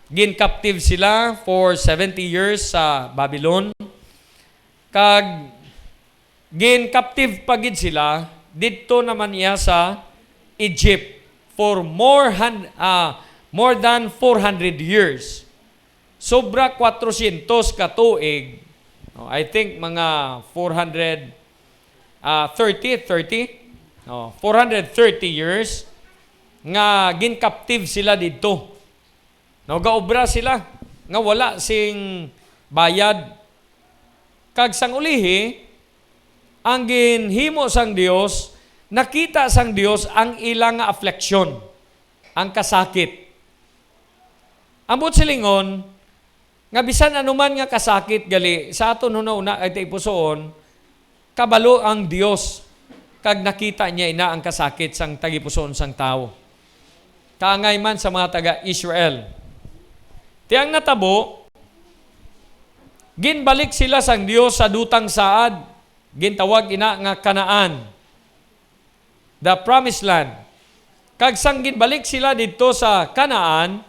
Gin-captive sila for seventy years sa Babylon. Kag gin-captive pa gid sila didto naman niya sa Egypt for more han-, ah, more than four hundred years. Sobra kwatrosyentos ka tuig. No, I think mga four hundred, ah, thirty, thirty, no, four hundred thirty years nga gin-captive sila didto. No, gaobra sila nga wala sing bayad. Kag sang ulihi, ang ginhimo sang Dios, nakita sang Dios ang ila nga afliction, ang kasakit. Ambot silingon, nga bisan anuman nga kasakit gali sa aton hunahuna kag tagipusoon, kabalo ang Dios, kag nakita niya ina ang kasakit sang tagipusoon sang tawo. Kaangay man sa mga taga-Israel. Ti ang natabo, ginbalik sila sang Dios sa dutang saad, gintawag ina nga Canaan, the promised land. Kag sang ginbalik sila didto sa Canaan,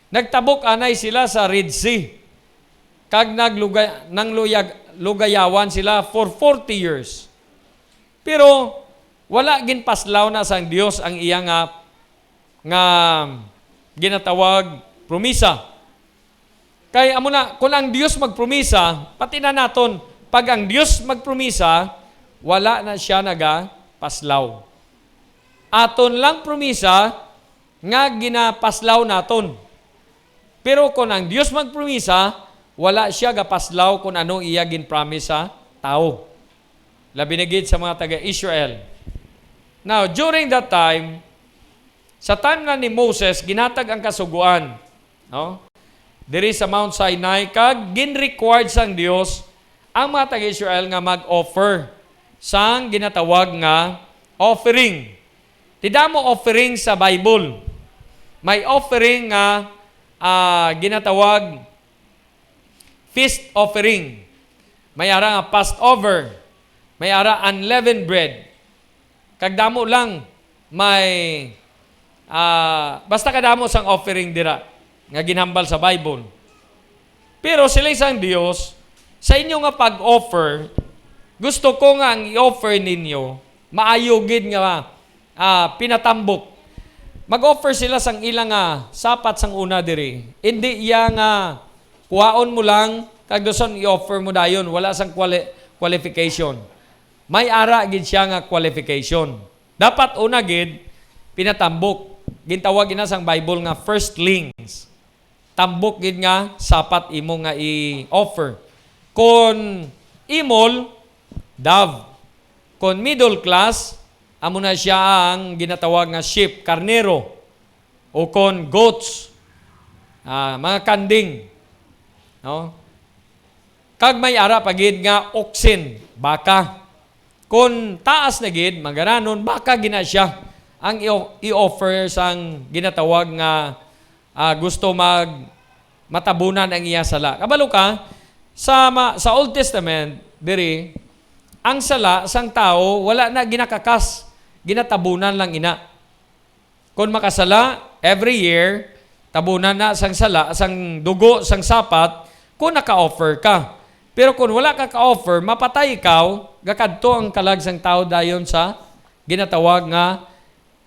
nagtabok anay sila sa Red Sea, kag nagluga-, nangluyag-, lugayawan sila for forty years. Pero wala ginpaslaw na sang Dios ang iya nga, nga ginatawag promisa. Kay amo na, kung ang Dios magpromisa, pati na naton, pag ang Dios magpromisa, wala na siya nagapaslaw. aton lang promisa nga ginapaslaw naton. Pero kon ang Dios magpromisa, wala siya gapaslaw kon ano iya ginpromise sa tawo. Labi na gid sa mga taga-Israel. Now, during that time, sa time na ni Moses, ginhatag ang kasugoan, no? Diri sa Mount Sinai, kag gin-required sang Dios ang mga taga-Israel nga mag-offer sang ginatawag nga offering. Ti damo offering sa Bible. May offering nga, ah, ginatawag feast offering. May ara nga Passover. May ara unleavened bread. Kag damo lang, may, ah, basta kadamo sang offering dira nga ginhambal sa Bible. Pero siling sang Dios, sa inyo nga pag-offer, gusto ko nga ang i-offer ninyo maayo gid nga, ah, pinatambok. Mag-offer sila sang ila nga sapat sang una diri. Indi iya nga kuhaon mo lang kag dason i-offer mo dayon, wala sang quali-, qualification. May ara gid siya nga qualification. Dapat una gid pinatambok. Gintawag ina sang Bible nga firstlings. Tambok gid nga sapat imo nga i-offer. Kon imol, dove. Kon middle class, amo na siya ang ginatawag nga sheep, karnero, o kon goats, ah, mga kanding, no? Kag may ara pa gid nga oxen, baka. Kon taas na gid, mangaranon, baka gina siya ang i-, i-offer sang ginatawag nga, ah, gusto mag-, matabunan ang iya sala. Kabalo ka, sa ma-, sa Old Testament, diri, ang sala sang tawo wala na ginakakas, ginatabunan lang ina. Kon makasala, every year, tabunan na sang sala, sang dugo, sang sapat, kung naka-offer ka. Pero kung wala ka ka-offer, mapatay ikaw, gakadto ang kalag sang tawo dayon sa ginatawag nga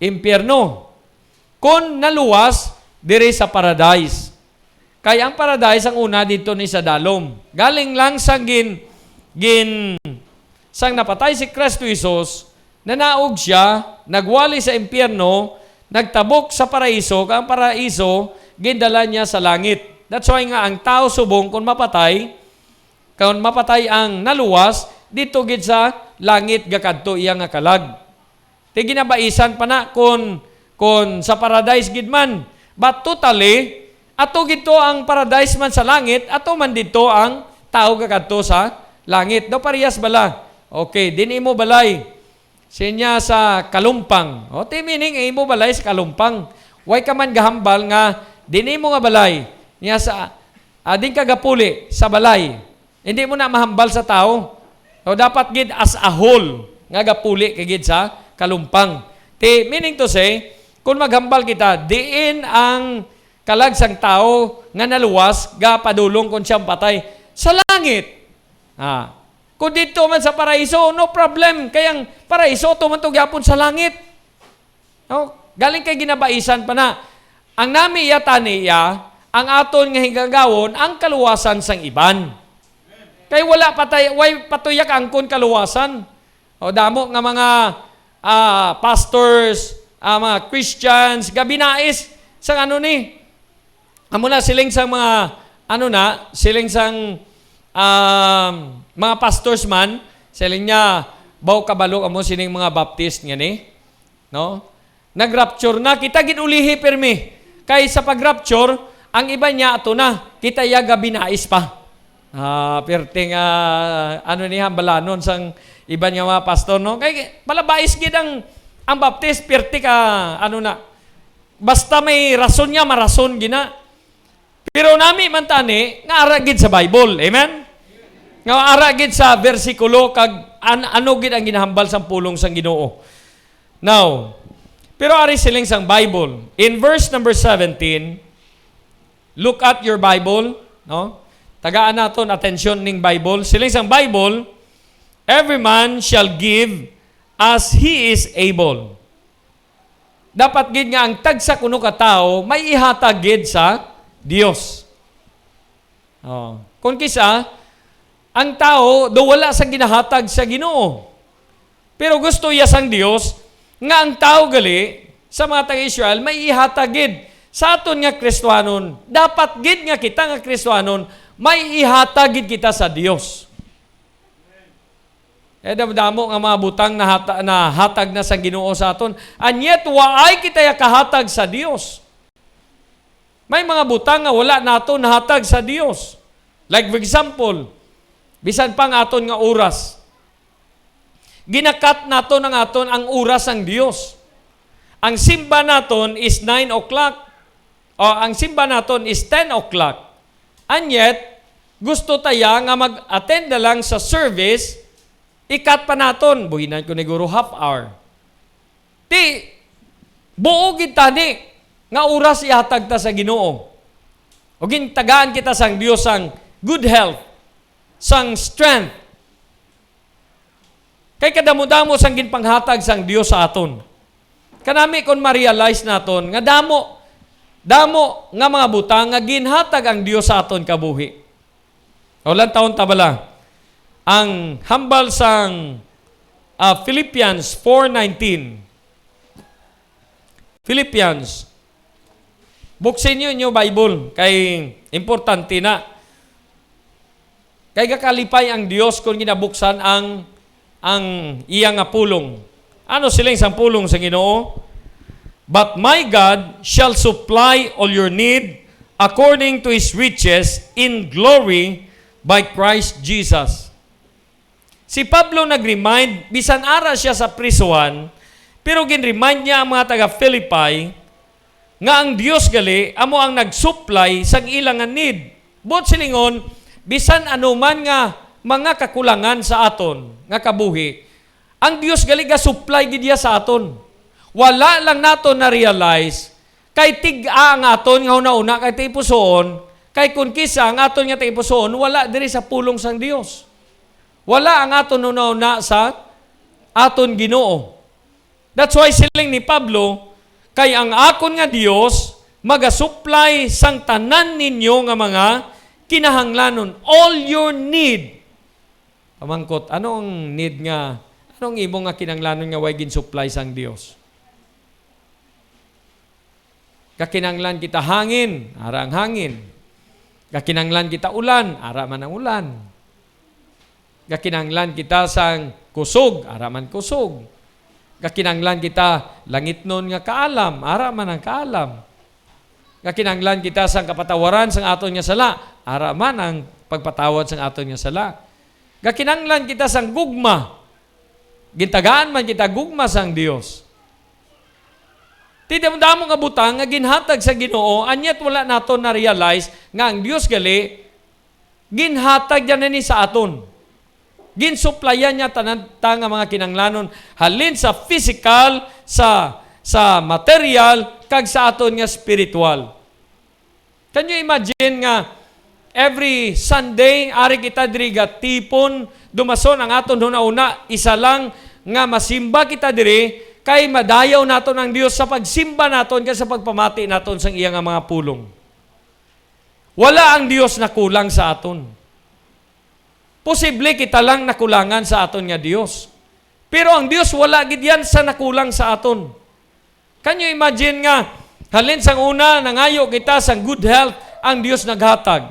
impyerno. Kon naluwas, diri sa paradise. Kay ang paradise ang una didto ni sa dalom. Galing lang sang gin-, gin-, sang napatay si Kristo Jesus, nanaog sia, nagwali sa impyerno, nagtabok sa paraiso, kag ang paraiso gindala niya sa langit. That's why nga ang tawo subong kon mapatay, kon mapatay ang naluwas, didto gid sa langit gakadto iya nga kalag. Ti ginabaisan pa na kon, kon sa paradise gid man. But totally, ato gid to ang paradise man sa langit, ato man didto ang tawo gakadto sa langit. Daw parehas bala. Okay, din imo balay. Sinya sa kalumpang. O, ti meaning, imo balay sa kalumpang. Way ka man gahambal nga din imo nga balay. Niya sa, ah, din ka gapuli sa balay. Hindi mo na mahambal sa tao. So, dapat gid as a whole nga gapuli ka gid sa kalumpang. Ti, meaning to say, kung maghambal kita, diin ang kalag sang tao nga naluwas, gapadulong kon siya patay? Sa langit. Ah. Kung dito man sa paraiso, no problem. Kay ang paraiso, tuman to gyapon sa langit. No? Galing kay ginabaisan pa na. Ang nami iya tani iya, ang aton nga higagawon, ang kaluwasan sang iban. Kay wala patay, way patuyak angkon kaluwasan. O damo nga mga, ah, pastors, ah, mga Christians, gabinais sang ano ni. Amo na siling sang mga, ano na, siling sang, um, mga pastors man, siling niya, baw kabalo kamo sining mga Baptist nga ni. No? Nag-rapture na, kita gid ulihi pirmi. Kay sa pag-rapture, ang iban niya ato na, kita iya gabinais pa. Ah, perting, ah, ano ni hambalanon sang iban nga mga pastor, no? Kay palabais gid ang, ang Baptist, perti ka, ano na, basta may rason niya, marason gina. Pero nami man tani nga ara gid sa Bible. Amen? Nga ara gid sa bersikulo kag an-, ano gid ang ginahambal sang pulong sang Ginoo. Now, pero ari siling sang Bible, in verse number seventeen, look at your Bible, no? Tagaan naton atensyon ning Bible. Siling sang Bible, "Every man shall give as he is able." Dapat gid nga ang tagsa kuno ka tawo may ihatag gid sa Dios. Oh. Kung kisa, ang tawo do wala sa ginahatag sa Ginoo. Pero gusto iya sang Dios nga ang tawo gali sa mga taga-Israel may ihatag gid sa aton nga Kristiyanon. Dapat gid nga kita nga Kristiyanon may ihatag gid kita sa Dios. Eh, damo-damo nga mga butang nahata-, nahatag na sang Ginoo sa aton. And yet, waay kita ya kahatag sa Dios. May mga butang nga wala nato nahatag sa Dios. Like, for example, bisan pa ang aton nga oras. Ginakat naton ang aton, ang oras sang Dios. Ang simba naton is nine o'clock. O, ang simba naton is ten o'clock. And yet, gusto ta ya nga mag-attend na lang sa service, ikat pa naton, buhinan ko ni guro half hour. Ti, buo gid tani nga oras ihatag ta sa Ginoo. O gintagaan kita sang Dios sang good health, sang strength. Kay kadamo-damo sang ginpanghatag sang Dios sa aton. Kanami kon ma-realize naton nga damo, damo nga mga butang nga ginhatag ang Dios sa aton kabuhi. O, lantawon ta bala ang hambal sang, ah, Philippians four nineteen. Philippians. Buksin niyo inyo Bible, kay importante na. Kay gakalipay ang Dios kon ginabuksan ang, ang iya nga pulong. Ano siling sang pulong sa Ginoo? "But my God shall supply all your need according to his riches in glory by Christ Jesus." Si Pablo nag-remind, bisan ara siya sa prisuhan, pero gin-remind niya ang mga taga-Philippi nga ang Dios gali amo ang nag-supply sang ila nga need. Buot silingon, bisan ano man nga mga kakulangan sa aton nga kabuhi, ang Dios gali ga-supply gid iya sa aton. Wala lang naton na-realize kay tig-a ang aton nga hunahuna kay tagipusoon, kay kon kis-a ang aton nga tagipusoon wala diri sa pulong sang Dios. Wala ang aton hunahuna sa aton Ginoo. That's why siling ni Pablo, "Kay ang akon nga Dios magasuplay sang tanan ninyo nga mga kinahanglanon," all your need. Pamangkot, ano ang need nga, ano ang imo nga kinahanglanon nga way gin-supply sang Dios? Gakinahanglan kita hangin, ara ang hangin. Gakinahanglan kita ulan, ara man ang ulan. Gakinahanglan kita sang kusog, ara man kusog. Gakinahanglan kita langitnon nga kaalam, ara man ang kaalam. Gakinahanglan kita sang kapatawaran sang aton nga sala, ara man ang pagpatawad sang aton nga sala. Gakinahanglan kita sang gugma. Gintagaan man kita gugma sang Dios. Ti damo-damo nga butang nga ginhatag sa Ginoo, and yet wala naton na-realize nga ang Dios gali ginhatag niya na ni sa aton. Ginsuplayan niya tanan ta nga mga kinahanglanon, halin sa physical, sa, sa material, kag sa aton nga spiritual. Can you imagine nga every Sunday, ari kita diri gatipon, dumason ang aton hunahuna, isa lang nga masimba kita diri, kay madayaw naton ang Dios sa pagsimba naton kag sa pagpamati naton sang iya nga mga pulong. Wala ang Dios nakulang sa aton. Posible kita lang nakulangan sa aton nga Dios. Pero ang Dios wala gid yan sa nakulang sa aton. Can you imagine nga halin sang una nangayo kita sang good health, ang Dios naghatag.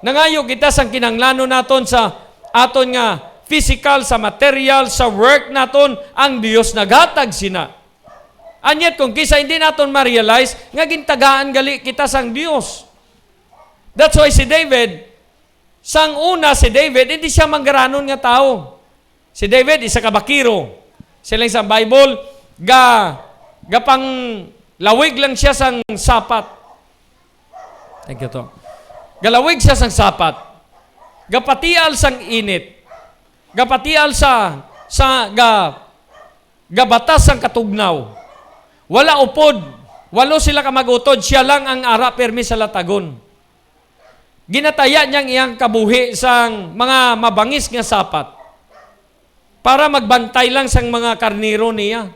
Nangayo kita sang kinahanglanon naton sa aton nga physical, sa material, sa work naton, ang Dios naghatag sina. And yet, kung kis-a hindi naton ma-realize nga gintagaan gali kita sang Dios. That's why si David, sang una si David, hindi siya manggaranon nga tawo. Si David, isa ka bakiro. Siling sa Bible, ga, gapanglawig lang siya sang sapat. Thank you, to. Galawig siya sang sapat. Gapatial sang init. Gapatial sa, sa, ga, gabatas sang katugnaw. Wala upod. Walo sila ka mag-utod. Siya lang ang ara pirmi sa latagon. Ginataya niya ang iyang kabuhi sang mga mabangis nga sapat para magbantay lang sang mga karnero niya.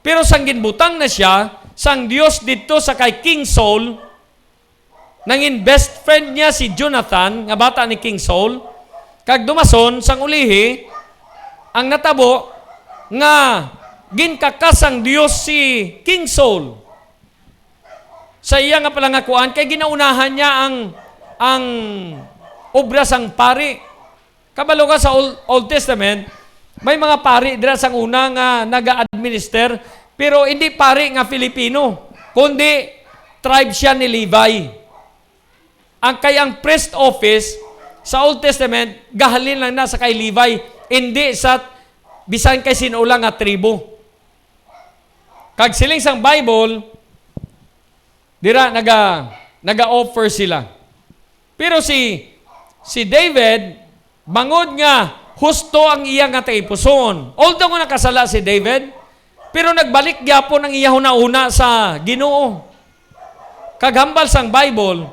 Pero sang ginbutang na siya sang Dios didto sa kay King Saul, nangin best friend niya si Jonathan, nga bata ni King Saul, kag dumason sang ulihi, ang natabo, nga ginkakas sang Dios si King Saul sa iya nga palangakuan, kay ginaunahan niya ang, ang obra sang pari. Kabalo ka, sa Old, Old Testament, may mga pari dira sang una nga naga-administer, pero hindi pari nga Filipino, kundi tribe siya ni Levi. Ang, kay ang priest office sa Old Testament, gahalin lang na sa kay Levi, hindi sa bisan kay sin-o lang nga tribo. Kag siling sang Bible, dira naga, naga-offer sila. Pero si, si David, bangod nga husto ang iya nga tagipusoon, although nga nakasala si David, pero nagbalik gyapon ang iya hunahuna sa Ginoo. Kag hambal sang Bible,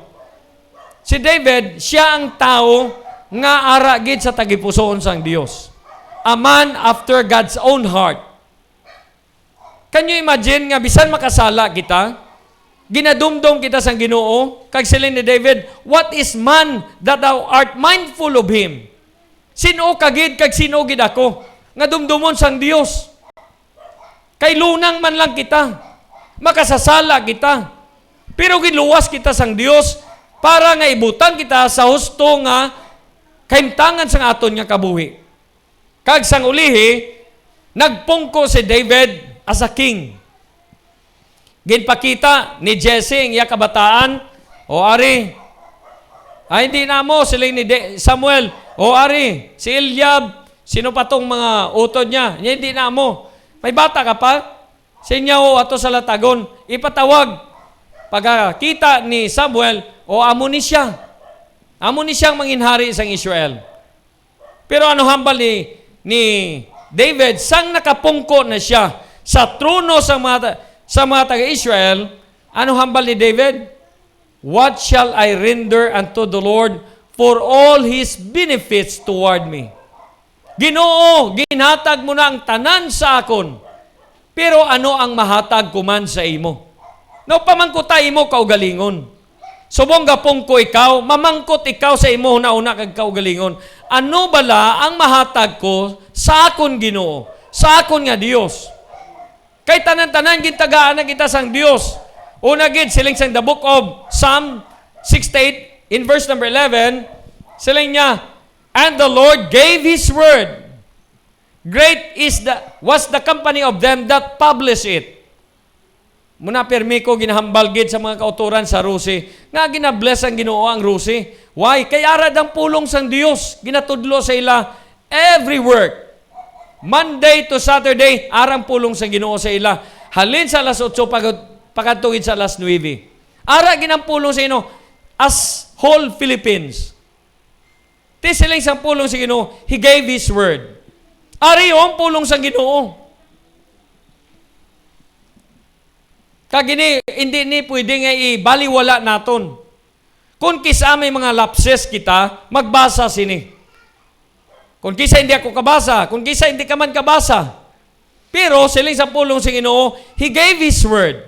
si David, sia ang tawo nga ara gid sa tagipusoon sang Dios. A man after God's own heart. Can you imagine nga bisan makasala kita, ginadumdom kita sang Ginoo, kag siling ni David, "What is man that thou art mindful of him?" Sin-o ka gid kag sin-o gid ako nga dumdomon sang Dios? Kay lunang man lang kita, makasasala kita, pero ginluwas kita sang Dios para nga ibutang kita sa husto nga kahimtangan sang aton nga kabuhi. Kag sang ulihi, nagpungko si David as a king. Ginpakita ni Jesse ang iya kabataan, "O ari, ay, hindi na mo," siling ni De-, Samuel. "O ari, si Eliab, sino pa tong mga utod niya? Niya, hindi na mo. May bata ka pa?" Sinya, "O, ato sa latagon, ipatawag. Pagkakita ni Samuel, o, amo ni siya. Amo ni siyang manginhari sang Israel." Pero ano hambal ni, ni David? Sang nakapungko na siya sa trono sa mga ta-, sa mga taga-Israel, ano hambal ni David? "What shall I render unto the Lord for all his benefits toward me?" "Ginoo, ginhatag mo na ang tanan sa akon, pero ano ang mahatag ko man sa imo?" Now, pamangkuta imo kaugalingon. Subong gapungko ikaw, mamangkot ikaw sa imo hunahuna kag kaugalingon, "Ano bala ang mahatag ko sa akon Ginoo, sa akon nga Dios?" Kay tanan-tanan gintagaan na kita sang Dios. Una gid, siling sang the book of Psalm sixty-eight, in verse number eleven, siling niya, "And the Lord gave His word. Great is the, was the company of them that publish it." Muna, pirmi ko ginahambal gid sa mga kautoran sa Rusi nga ginabless ang Ginoo ang Rusi. Why? Kay ara ang pulong sang Dios ginatudlo sa ila every work. Monday to Saturday, ara ang pulong sang Ginoo sa ila. Halin sa alas otso pag-, pakadto gid sa alas nuebe. Ara gid ang pulong sa Ginoo as whole Philippines. Ti siling sang pulong sa Ginoo, He gave His word. Ari ang pulong sa Ginoo. Kag ini, hindi ni pwede nga ibaliwala naton. Kung kisa may mga lapses kita, magbasa sini. Kung kisa hindi ako kabasa, kung kisa hindi ka man kabasa. Pero siling sa pulong sa Ginoo, He gave His word.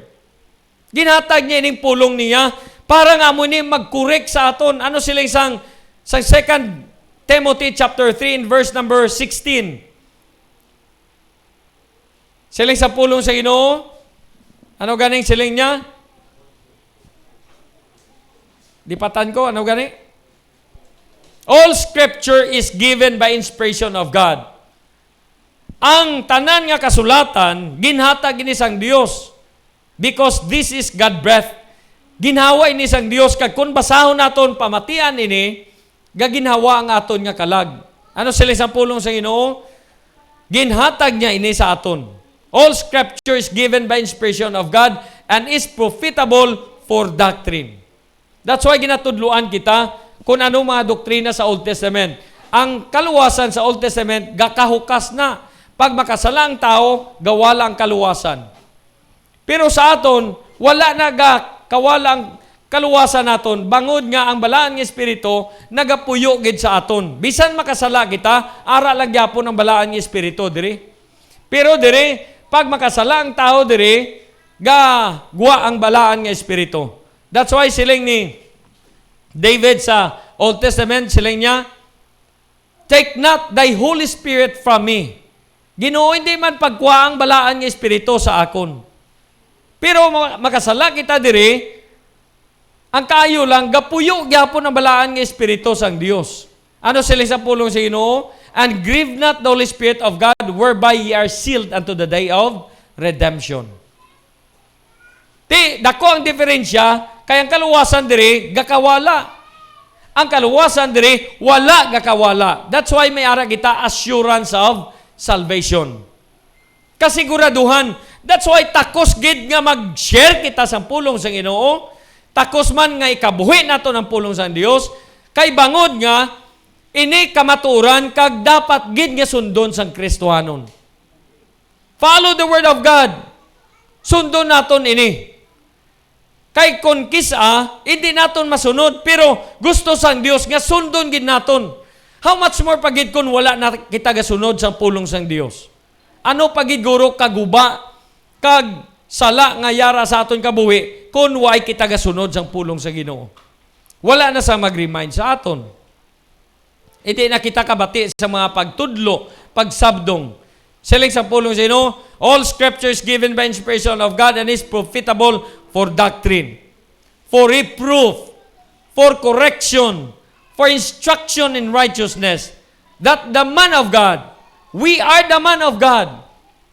Ginhatag niya ining pulong niya para nga amo ni mag-correct sa aton. Ano siling sang, sang Second Timothy chapter three in verse number sixteen? Siling sa pulong sa Ginoo, ano ganing siling niya? Lipatan ko, ano gani? "All scripture is given by inspiration of God." Ang tanan nga kasulatan, ginhatag ini sang Dios. Because this is God breath. Ginhawa ini sang Dios, kag kon basahon naton, pamatian ini, gaginhawa ang aton nga kalag. Ano sila sa pulong sa Ginoo? Ginhatag niya ini sa aton. "All scripture is given by inspiration of God and is profitable for doctrine." That's why ginatudloan kita kung anong mga doktrina sa Old Testament. Ang kaluwasan sa Old Testament, gakahukas na. Pag makasala ang tao, gawala ang kaluwasan. Pero sa aton, wala na ga kawala ang kaluwasan naton, bangod nga ang Balaan nga Espiritu nagapuyo gid sa aton. Bisan makasala kita, ara lang gyapon ang Balaan nga Espiritu diri. Pero diri, pag makasala ang tawo diri, gagwa ang Balaan nga Espiritu. That's why siling ni David sa Old Testament, siling niya, "Take not thy Holy Spirit from me." Ginoo, hindi man pagkuha ang balaan nga espiritu sa akon. Pero ma-, makasala kita diri, ang kaayo lang, gapuyo gyapon ang balaan nga espiritu sang Dios. Ano siling sa pulong sa Ginoo? "And grieve not the Holy Spirit of God, whereby ye are sealed unto the day of redemption." Ti, dako ang diferensya, kay ang kaluwasan diri gakawala. Ang kaluwasan diri wala gakawala. That's why may ara kita assurance of salvation. Kasiguraduhan. That's why takos gid nga mag-share kita sang pulong sang Ginoo. Takos man nga ikabuhi naton ang pulong sang Dios, kay bangod nga ini kamatuoran kag dapat gid nga sundon sang Kristohanon. Follow the word of God. Sundon naton ini. Kay kon kis-a, hindi naton masunod, pero gusto sang Dios nga sundon gid naton. How much more pa gid kon wala na kita gasunod sang pulong sang Dios? Ano pa gid guro kaguba kag sala nga yara sa aton kabuhi kon way kita gasunod sang pulong sa Ginoo? Wala na sa mag-remind sa aton. Hindi na kita kabati sa mga pagtudlo, pagsabdong. Siling sa pulong sa Ginoo, "All scripture is given by inspiration of God and is profitable for doctrine, for reproof, for correction, for instruction in righteousness, that the man of God, we are the man of God,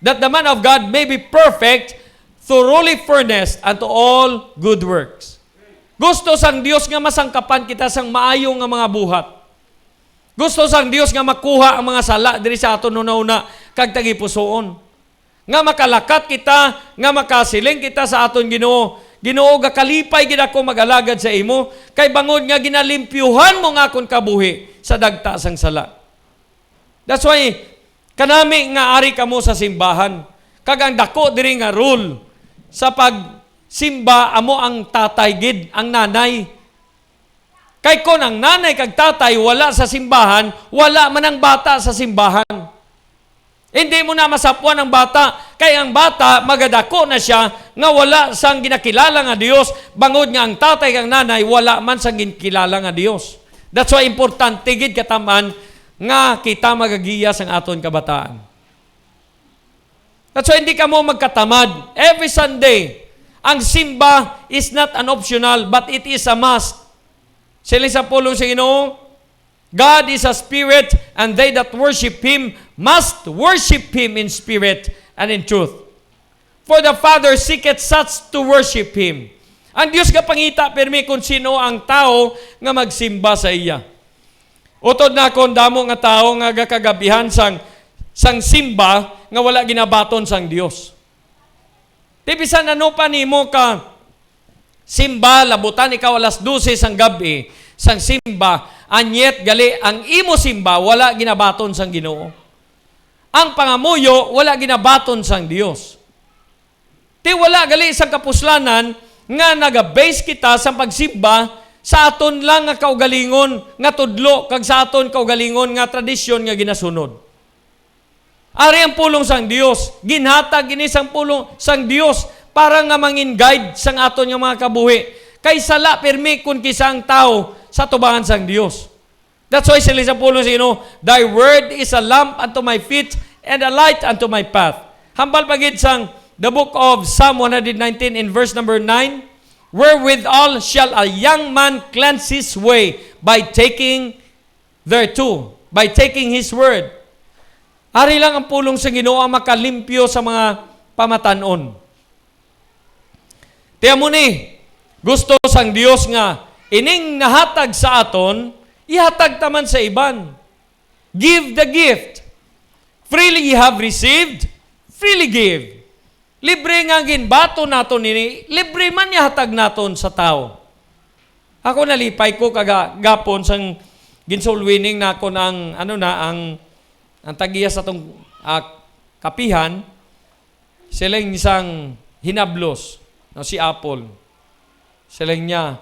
that the man of God may be perfect, thoroughly furnished unto all good works." Gusto sang Dios nga masangkapan kita sang maayo nga mga buhat. Gusto sang Dios nga makuha ang mga sala diri sa aton hunahuna kag tagipusoon. Nga makalakat kita, nga makasiling kita sa aton Ginoo, "Ginoo, gakalipay gid ako mag-alagad sa imo, kay bangod nga ginalimpyuhan mo nga akon kabuhi sa dagta sang sala." That's why, kanami nga ari kamo sa simbahan, kag ang dako diri nga rule sa pagsimba amo ang tatay gid, ang nanay. Kay kon ang nanay kag tatay wala sa simbahan, wala man ang bata sa simbahan. Hindi mo na masapwan ang bata, kay ang bata magadako na siya nga wala sang ginakilala nga Dios, bangod nga ang tatay kag nanay wala man sang ginkilala nga Dios. That's why importante gid kataman nga kita magagiya sang aton kabataan. That's why hindi kamo magkatamad. Every Sunday, ang simba is not an optional, but it is a must. Siling sa pulong sa Ginoo, "God is a spirit, and they that worship Him must worship Him in spirit and in truth. For the Father seeketh such to worship Him." Ang Dios gapangita pirmi kon sino ang tawo nga magsimba sa iya. Utod na kon damo nga tawo nga gakagabihan sang, sang simba nga wala ginabaton sang Dios. Ti bisan ano pa nimo ka simba, labutan ikaw alas dose sang gab-i sang simba, and yet gali ang imo simba wala ginabaton sang Ginoo. Ang pangamuyo wala ginabaton sang Dios. Ti wala gali sang kapuslanan nga naga-base kita sa pagsimba sa aton lang nga kaugalingon nga tudlo kag sa aton kaugalingon nga tradisyon nga ginasunod. Ari ang pulong sang Dios. Ginhatag ini sang pulong sang Dios para nga mangin guide sang aton nga mga kabuhi. Kay sala pirmi kon kis-a ang tawo sa atubangan sang Dios. That's why siling sa pulong sa Ginoo, "Thy word is a lamp unto my feet and a light unto my path." Hambal pa gid sang the book of Psalm one hundred nineteen in verse number nine, "Wherewithal shall a young man cleanse his way? By taking thereto, by taking his word." Ari lang ang pulong sa Ginoo ang makalimpyo sa mga pamatan-on. Ti amo ni, gusto sang Dios nga ining nahatag sa aton, ihatag ta man sa iban. Give the gift. Freely ye have received, freely give. Libre nga ginbaton naton ini, libre man ihatag naton sa tawo. Ako nalipay ko kaga-, gapon sang ginsoul winning nakon ang, ano na, ang, ang tag-iya sa tong, ah, kapihan. Siling sang hinablos, no, si Apple. Siling niya,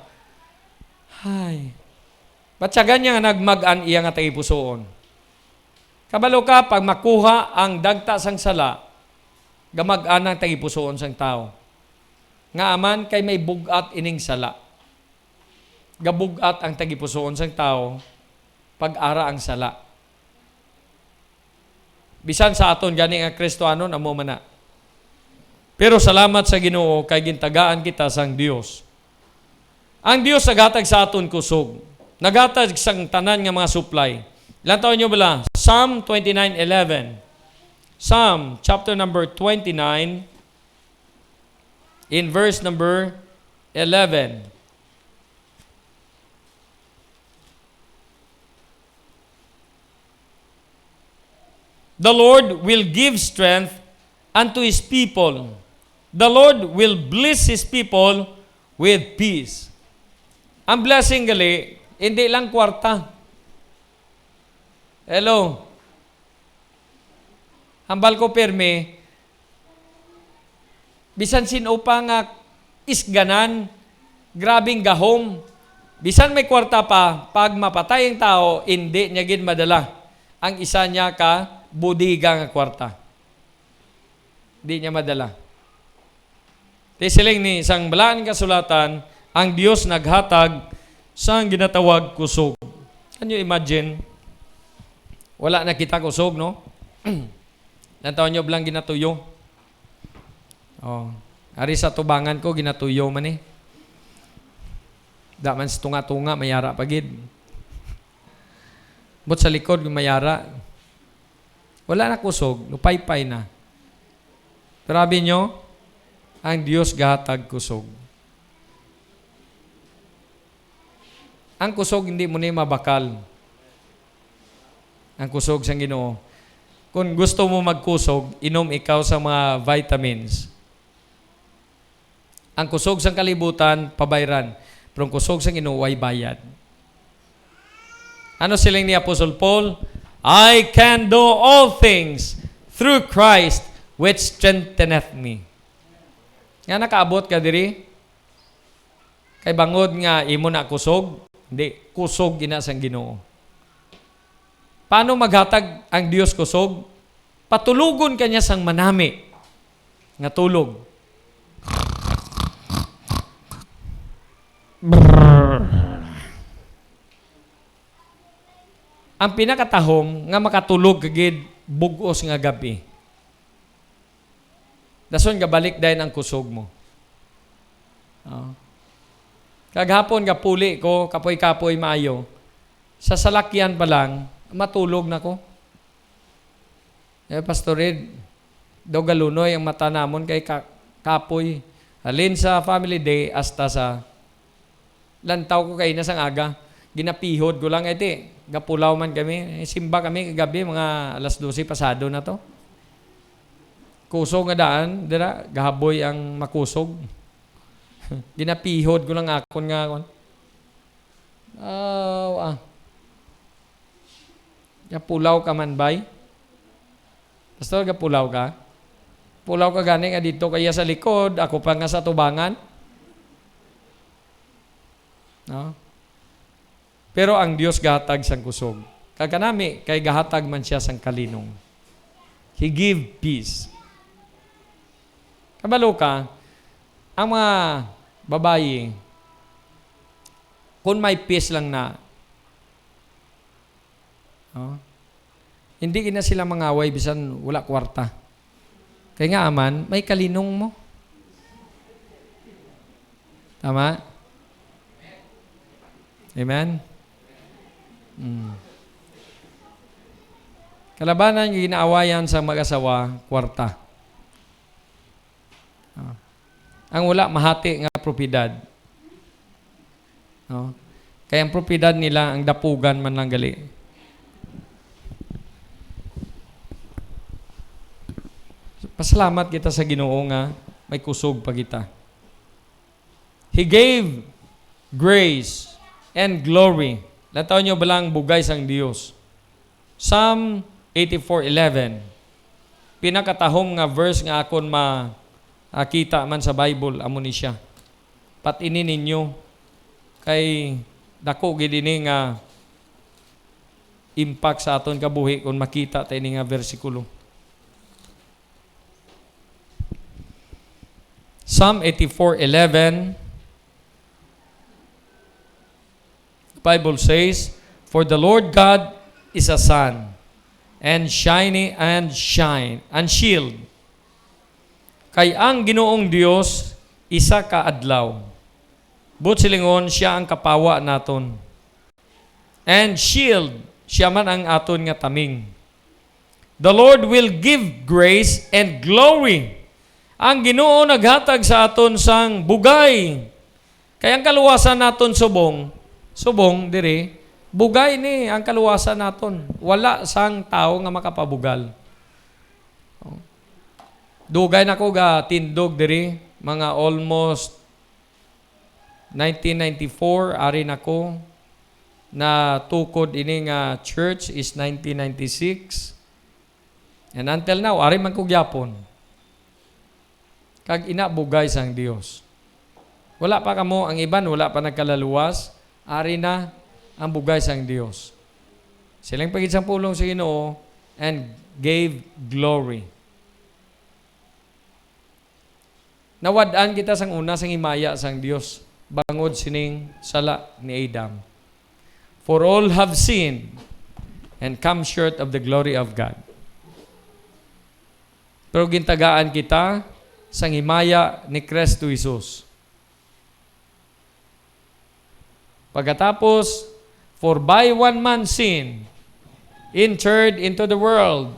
"Hay, batyagan niya nga nagmag-an iya nga tagipusoon." Kabalo ka, pag makuha ang dagta sang sala, gamag-an ang tagipusoon sang tawo. Nga aman kay may bug-at ining sala. Gabug-at ang tagipusoon sang tawo pag ara ang sala. Bisan sa aton gani nga Kristiyanon, amo man na. Pero salamat sa Ginoo kay gintagaan kita sang Dios. Ang Dios naghatag sa aton kusog. Naghatag sang tanan nga mga supply. Lantaw nyo bala, Psalm twenty-nine eleven. Psalm chapter number twenty-nine, in verse number eleven. The Lord will give strength unto His people. The Lord will bless His people with peace. Ang blessing gali, hindi lang kwarta. Hello? Hambal ko pirmi, bisan sin-o pa nga isganan, grabing gahom, bisan may kwarta pa, pag mapatay ang tao, hindi niya gid madala ang isa niya ka bodega nga kwarta. Di niya madala. Ti siling ni sang Balaan Kasulatan, ang Dios naghatag sang ginatawag kusog. Can you imagine? Wala na kita kusog, no? Lantaw nyo blang ginatuyo. Oh, ari sa tubangan ko, ginatuyo man eh. Da man sa tunga-tunga, mayara pa gid. But sa likod, mayara. Wala na kusog, lupaypay na. Pero abi nyo, ang Dios gahatag kusog. Ang kusog hindi mo ni mabakal. Ang kusog sang Ginoo. Kung gusto mo magkusog, inom ikaw sa mga vitamins. Ang kusog sang kalibutan, pabayran. Pero ang kusog sang Ginoo, way bayad. Ano siling ni Apostol Paul? "I can do all things through Christ which strengtheneth me." Nga nakaabot ka diri? Kay bangod nga imo na kusog? Hindi. Kusog ina sang Ginoo. Paano maghatag ang Dios kusog? Patulogon ka niya sang manami nga tulog. Brrr. Ang pinakatahom nga makatulog ka gid bug-os nga gab-i. Dason gabalik dayon ang kusog mo. Oh. Kaghapon gapuli ko, kapoy-kapoy maayo. Sa salakyan pa lang, matulog na ko. Eh, Pastor Ed, daw galunoy ang mata namon kay ka-, kapoy. Halin sa family day hasta sa lantaw ko kay na sang aga. Ginapihod ko lang, eh, ti, gapulaw man kami. Eh, simba kami kagabi, mga alas dose pasado na to. Kusog nga daan, dira, gahaboy ang makusog. Ginapihod ko lang akon nga, kon, ah, ah. Gapulaw ka man, bay? Pastor, gapulaw ka? Pulaw ka gani nga dito kaya sa likod, ako pa nga sa tubangan? No? Pero ang Dios gahatag sang kusog. Kag kanami, kay gahatag man siya sang kalinong. He give peace. Kabalo ka, ang mga babayi, kung may peace lang na, no? Hindi gina sila mangaway bisan wala kwarta. Kay nga aman, may kalinong mo. Tama? Amen? Mm. Kalabanan nga ginaawayan sa mag-asawa, kwarta. Ah. Ang wala mahati nga propiedad. No? Kay ang propiedad nila, ang dapugan man lang gali. Pasalamat kita sa Ginoo nga may kusog pa kita. He gave grace and glory. Lantaw nyo balang bugay sang Dios. Psalm eighty-four eleven. Pinakatahom nga verse nga akon ma-, makita man sa Bible, amo ni siya. Pat-ini ninyo, kay dako gid ini nga impact sa aton kabuhi kung makita ta ini nga bersikulo. Psalm eighty-four eleven, Bible says, "For the Lord God is a sun, And shiny and shine and shield. Kay ang Ginoong Dios isa ka adlaw. Buot silingon, siya ang kapawa naton. And shield, siya man ang aton nga taming. The Lord will give grace and glory. Ang Ginoo naghatag sa aton sang bugay. Kay ang kaluwasan naton subong, subong diri, bugay ni ang kaluwasan naton. Wala sang tawo nga makapabugal. Dugay na ko ga tindog diri, mga almost nineteen ninety-four, ari na ko. Natukod ini nga church is nineteen ninety-six. And until now, ari man ko gyapon. Kag ina, bugay sang Dios. Wala pa kamo, ang iban wala pa nagkalaluwas, ari na ang bugay sang Dios. Siling pa gid sang pulong sa Ginoo, "And gave glory." Nawad-an kita sang una sang himaya sang Dios bangod sining sala ni Adam. "For all have sinned and come short of the glory of God." Pero gintagaan kita sang himaya ni Cristo Jesus. Pagkatapos, "For by one man sin entered into the world."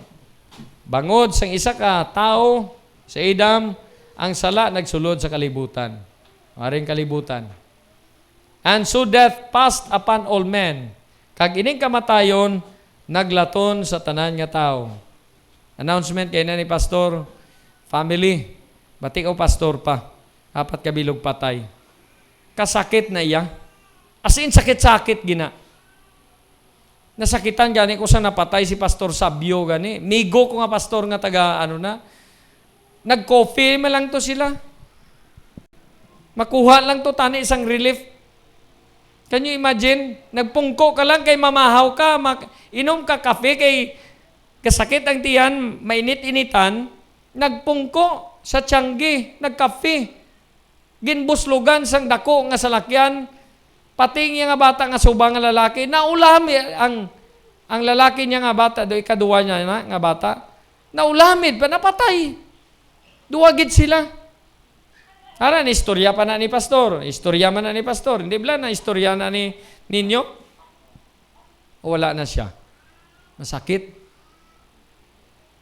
Bangod sang isa ka tawo, si Adam, ang sala nagsulod sa kalibutan. Maring kalibutan. "And so death passed upon all men." Kag ining kamatayon naglaton sa tanan nga tawo. Announcement kay na ni Pastor, family, bati ko pastor pa, apat ka bilog patay. Kasakit na iya. As in, sakit-sakit gina. Nasakitan gani ko sa napatay si Pastor Sabio gani. Migo ko nga pastor nga taga, ano na, nag-coffee man lang to sila. Makuha lang to tani isang relief. Can you imagine? Nagpungko ka lang kay mamahaw ka, mak-, inom ka kape kay kasakit ang tiyan, mainit-initan, nagpungko sa tiyanggi, nagkape. Ginbuslogan sang dako nga salakyan, pati ang iya nga bata nga subang nga lalaki, naulami ang, ang lalaki niya nga bata, do ikaduwa niya na nga bata, naulamid pa, napatay. Duwa gid sila. Ara, istorya pa na ni pastor. Istorya man na ni pastor. Hindi bala na istorya na ni ninyo. O wala na siya. Masakit.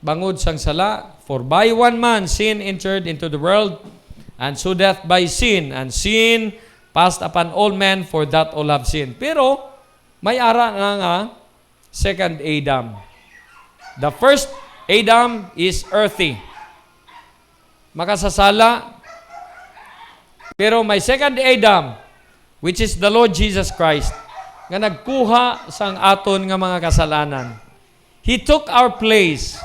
Bangod sang sala, "For by one man sin entered into the world, and so death by sin, and sin passed upon all men, for that all have sinned." Pero may ara na nga second Adam. The first Adam is earthy. Makasasala. Pero may second Adam, which is the Lord Jesus Christ, nga nagkuha sang aton nga mga kasalanan. He took our place.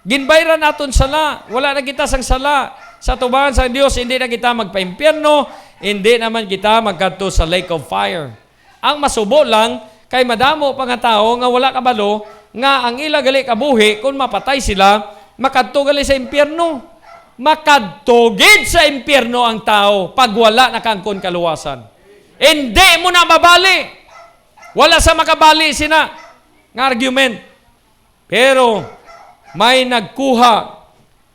Ginbayran naton sala. Wala na kita sang sala. Sa atubangan sang Dios, hindi na kita magpaimpyerno, hindi naman kita magkadto sa lake of fire. Ang masubo lang, kay madamo pa nga tawo nga wala kabalo nga ang ila gali kabuhi, kon mapatay sila, makadto gali sa impyerno. Makadto gid sa impyerno ang tawo pag wala nakaangkon kaluwasan. Hindi mo na mabali. Wala sa makabali sina nga argument. Pero may nagkuha,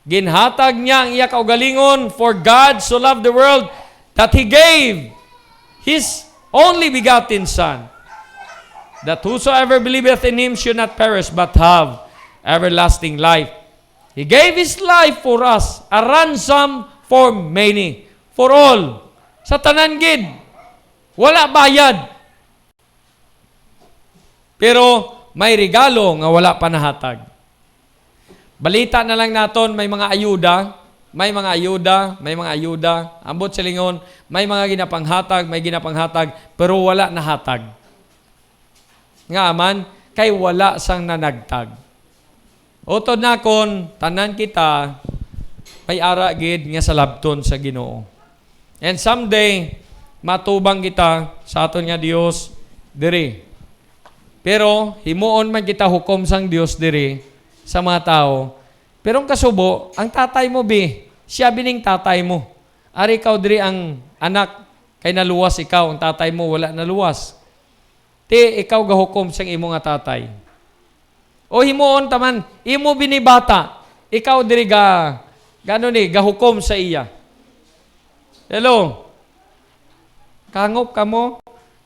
ginhatag niya ang iya kaugalingon, "For God so loved the world that He gave His only begotten Son, that whosoever believeth in Him should not perish but have everlasting life." He gave His life for us, a ransom for many, for all. Sa tanan gid, wala bayad. Pero may regalo nga wala pa nahatag. Balita na lang naton, may mga ayuda, may mga ayuda, may mga ayuda. Ambot silingon, may mga ginapanghatag, may ginapanghatag, pero wala nahatag. Nga man, kay wala sang nanagtag. Utod nakon, tanan kita may ara gid nga salabton sa Ginoo. And someday, matubang kita sa aton nga Dios diri. Pero himuon man kita hukom sang Dios diri sa mga tawo. Pero ang kasubo, ang tatay mo, bi, siya bining tatay mo. Ari ikaw diri ang anak, kay naluwas ikaw, ang tatay mo wala naluwas. Ti ikaw gahukom sang imo nga tatay. O himuon ta man, imo binibata, ikaw diri ga, gano ni, gahukom sa iya. Hello? Kangop kamo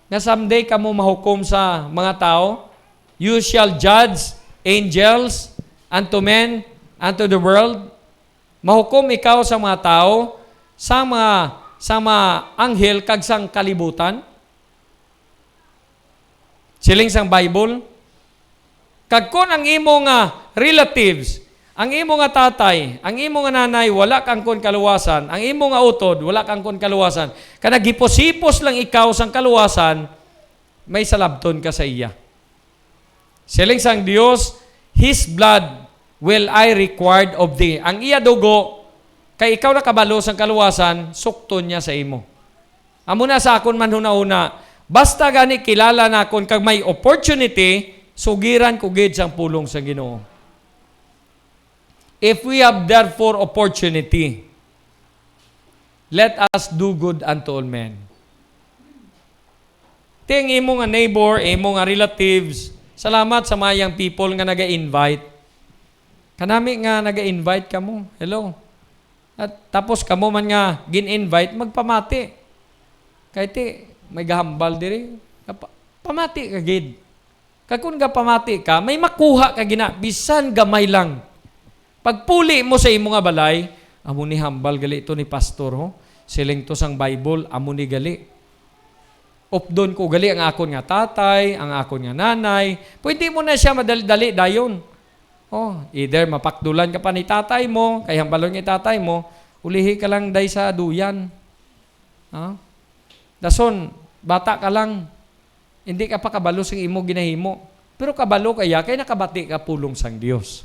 nga someday kamo mahukom sa mga tawo? "You shall judge angels unto men, unto the world." Mahukom ikaw sa mga tawo, sa mga, sa mga anghel, kag sang kalibutan? Siling sang Bible, "Kag kon ang imo nga relatives, ang imo nga tatay, ang imo nga nanay, wala kang kon kaluwasan, ang imo nga utod, wala kang kon kaluwasan, kag naghipos-hipos lang ikaw sang kaluwasan, may salabton ka sa iya." Siling sang Dios, "His blood will I required of thee." Ang iya dugo, kay ikaw nakabalo sang kaluwasan, sukton niya sa imo. Amo na sa akon man hunahuna, basta gani kilala nakon kag may opportunity, sugiran ko gid sang pulong sang Ginoo. If we have therefore opportunity, let us do good unto all men. Ti ang imo nga neighbor, imo nga relatives, salamat sa mga young people nga naga-invite. Kanami nga naga-invite kamo. Hello. At tapos kamo man nga gin-invite, magpamati. Kay ti, may gahambal diri. Napa-, pamati ka gid. Kag kun gapamati ka, may makuha ka gina, bisan gamay lang. Pagpuli mo sa imo nga balay, "Amo ni hambal gali to ni pastor, ho. Siling to sang Bible, amo ni gali." Updon ko gali ang akon nga tatay, ang akon nga nanay. Pwede mo na siya madali-dali dayon. Oh, either mapakdulan ka pa ni tatay mo, kay hambalon nga tatay mo, "Ulihi ka lang, day, sa duyan." Ha? Dason, bata ka lang, hindi ka pa kabalo sa imo ginahimo. Pero kabalo ka ya, kay nakabati ka pulong sang Dios.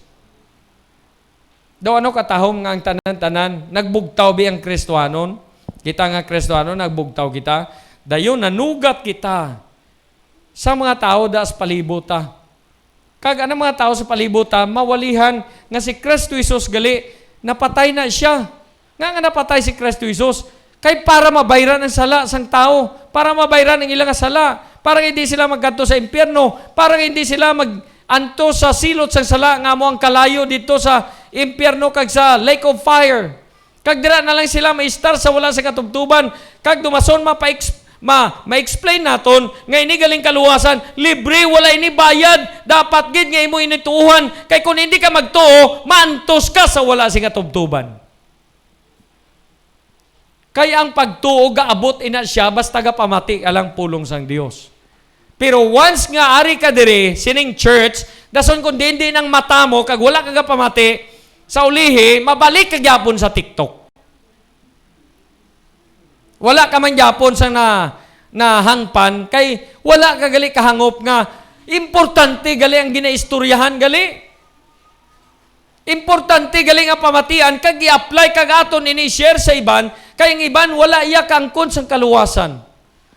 Daw ano katahom nga ang tanan-tanan, nagbugtaw bi ang Kristohanon? Kita nga Kristohanon, nagbugtaw kita. Dayon, nanugat kita sa mga tawo da sa palibot ta. Kag ang mga tawo sa palibot ta, mawalihan nga si Kristo Jesus gali, napatay na siya. Nga nga napatay si Kristo Jesus? Kay para mabayran ang sala sang tawo, para mabayran ang ila nga sala, para hindi sila magkadto sa impyerno, para hindi sila mag-anto sa silot sang sala nga amo ang kalayo didto sa impyerno kag sa lake of fire. Kag dira na lang sila maistar sa wala sing katubtoban. Kag dumason mapa-ex-, ma-, ma-explain naton nga ini galing kaluwasan, libre, wala ini bayad. Dapat gid nga imo ini tuohan. Kay kung hindi ka magtuo, maantos ka sa wala sing katubtoban. Kay ang pagtuo gaabot ina siya basta gapamati ka lang pulong sang Dios. Pero once nga ari ka diri, sining church, dason kung diin-diin ang mata mo, kag wala ka gapamati, sa ulihi, mabalik ka gyapon sa TikTok. Wala ka man gyapon sa na, nahangpan, kay wala ka gali kahangop nga importante gali ang ginaistoryahan gali. Importante gali nga pamatian kag i-apply kag aton ini i-share sa iban, kay ang iban wala iya kaangkon sang kaluwasan.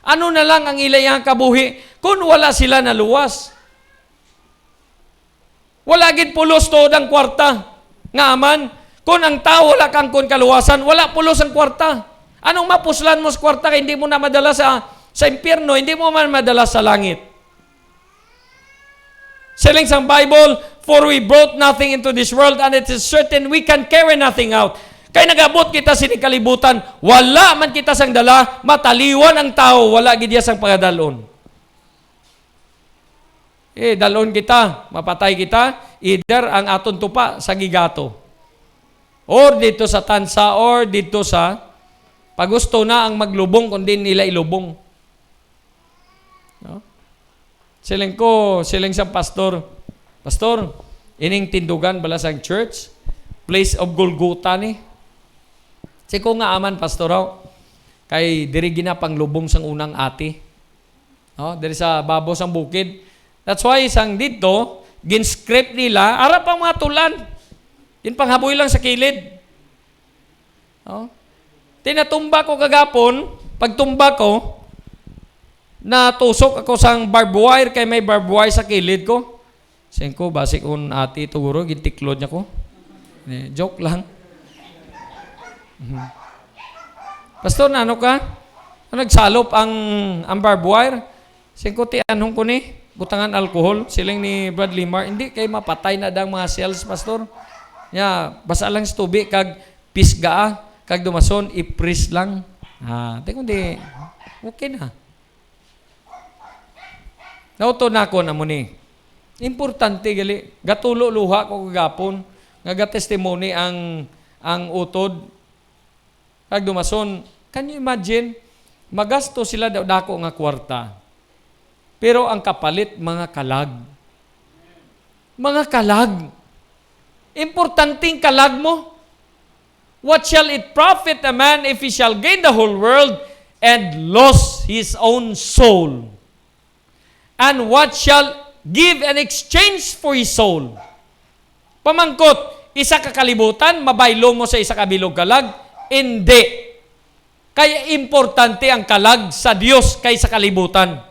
Ano na lang ang ila iya kabuhi kun wala sila naluwas? Wala gid pulos tuod ang kwarta. Nga man, kun ang tawo wala kaangkon kaluwasan, wala pulos ang kwarta. Anong mapuslan mo sa kwarta kay hindi mo na madala sa, sa impyerno, hindi mo man madala sa langit? Siling sang Bible, "For we brought nothing into this world, and it is certain we can carry nothing out." Kay nagabot kita sini kalibutan, wala man kita sang dala, mataliwan ang tawo, wala gid iya sang pagadalon. Eh, dalon kita, mapatay kita, either ang aton tupa sa gigato, or dito sa tansa, or dito sa pagusto na ang maglubong, kundi nila ilubong. No? Siling ko, siling sa pastor, "Pastor, ining tindugan bala sang church, place of Golgota ni." Si ko nga aman, pastor, aw, kay diri gina panglubong sang unang ati. No? Diri sa babo sang bukid. That's why sang didto, gin-scrape nila, ara pang mga tulan. Ginpanghaboy lang sa kilid. Oh. Tinatumba ko kagapon, pagtumba ko, natusok ako sang barbed wire kay may barbed wire sa kilid ko. Siling ko, "Basi kun ati ito, guro, gintiklod niya ko." Eh, joke lang. Mhm. "Pastor, na ano ka? Ano, nagsalop ang, ang barbed wire?" Siling ko, "Ti anhon ko ni." butangan alcohol, siling ni Brad Limar, "Hindi kay mapatay na dang mga cells, Pastor. Nya, basa lang sa tubig kag pisgaa, kag dumason, ipris lang." Ah, di kundi, okay na. Nauto na ako na mo ni. Importante gali. Gatulo luha ko kagapon nga ga-testimony ang, ang utod. Kag dumason, can you imagine? Magasto sila daw dako nga kwarta. Pero ang kapalit, mga kalag. Mga kalag. Importanteng kalag mo. What shall it profit a man if he shall gain the whole world and lose his own soul? And what shall give an exchange for his soul? Pamangkot, isa ka kalibutan, mabaylo mo sa isa ka bilog kalag? Indi. Kay importante ang kalag sa Dios kay sa kalibutan.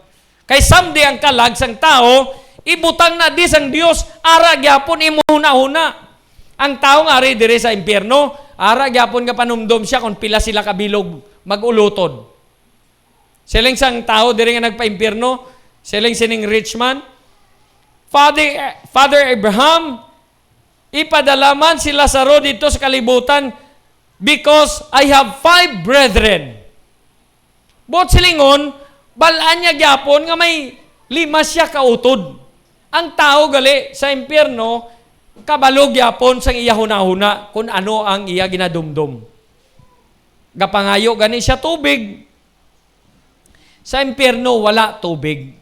Kay someday ang kalag sang tawo, ibutang na di sang Dios, ara gyapon imo hunahuna. Ang tawo nga ari diri sa impyerno, ara gyapon nga panumdom siya kung pila sila ka bilog mag-ulotod. Siling sang tawo diri nga nagpaimpyerno, siling sining rich man, "Father, Father Abraham, ipadala man si Lazaro dito sa kalibutan because I have five brethren." Buot silingon, bal-an niya gyapon nga may lima siya ka utod. Ang tawo gali sa impyerno, kabalo gyapon sang iya hunahuna kung ano ang iya ginadumdom. Gapangayo gani siya tubig. Sa impyerno, wala tubig.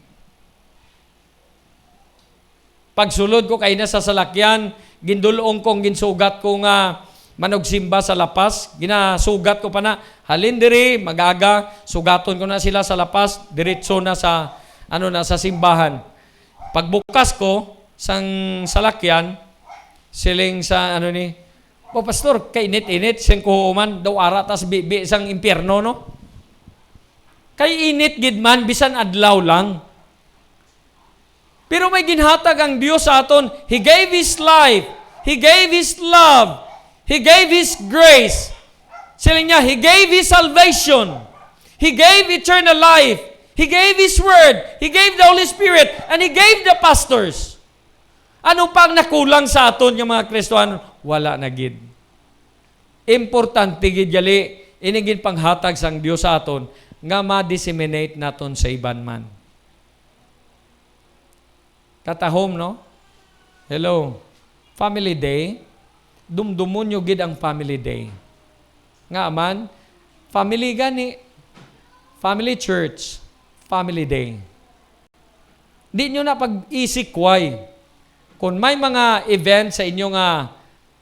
Pagsulod ko kaina sa salakyan, gindul-ong ko ang ginsugat ko nga manugsimba sa La Paz. Ginasugat ko pa na, "Halin diri, mag-aga, sugaton ko na sila sa La Paz, diretso na sa, ano na, sa simbahan." Pagbukas ko sang salakyan, siling sa, ano ni, "O, pastor, kainit-init sing kuhuman, daw ara tas bibi sang impyerno, no?" Kay init gid man, bisan adlaw lang. Pero may ginhatag ang Dios sa aton. He gave His life. He gave His love. He gave His grace. Siling niya, He gave His salvation. He gave eternal life. He gave His Word. He gave the Holy Spirit. And He gave the pastors. Ano pa ang nakulang sa aton nga mga Kristohanon? Wala na gid. Importante gid gali, ini ginpanghatag sang Dios sa aton nga ma-disseminate naton sa iban man. Katahom, no? Hello. Family Day. Dumdumon nyo gid ang Family Day. Nga man, family gani, family church, Family Day. Di nyo na pag-isikway. Kung may mga event sa inyo nga,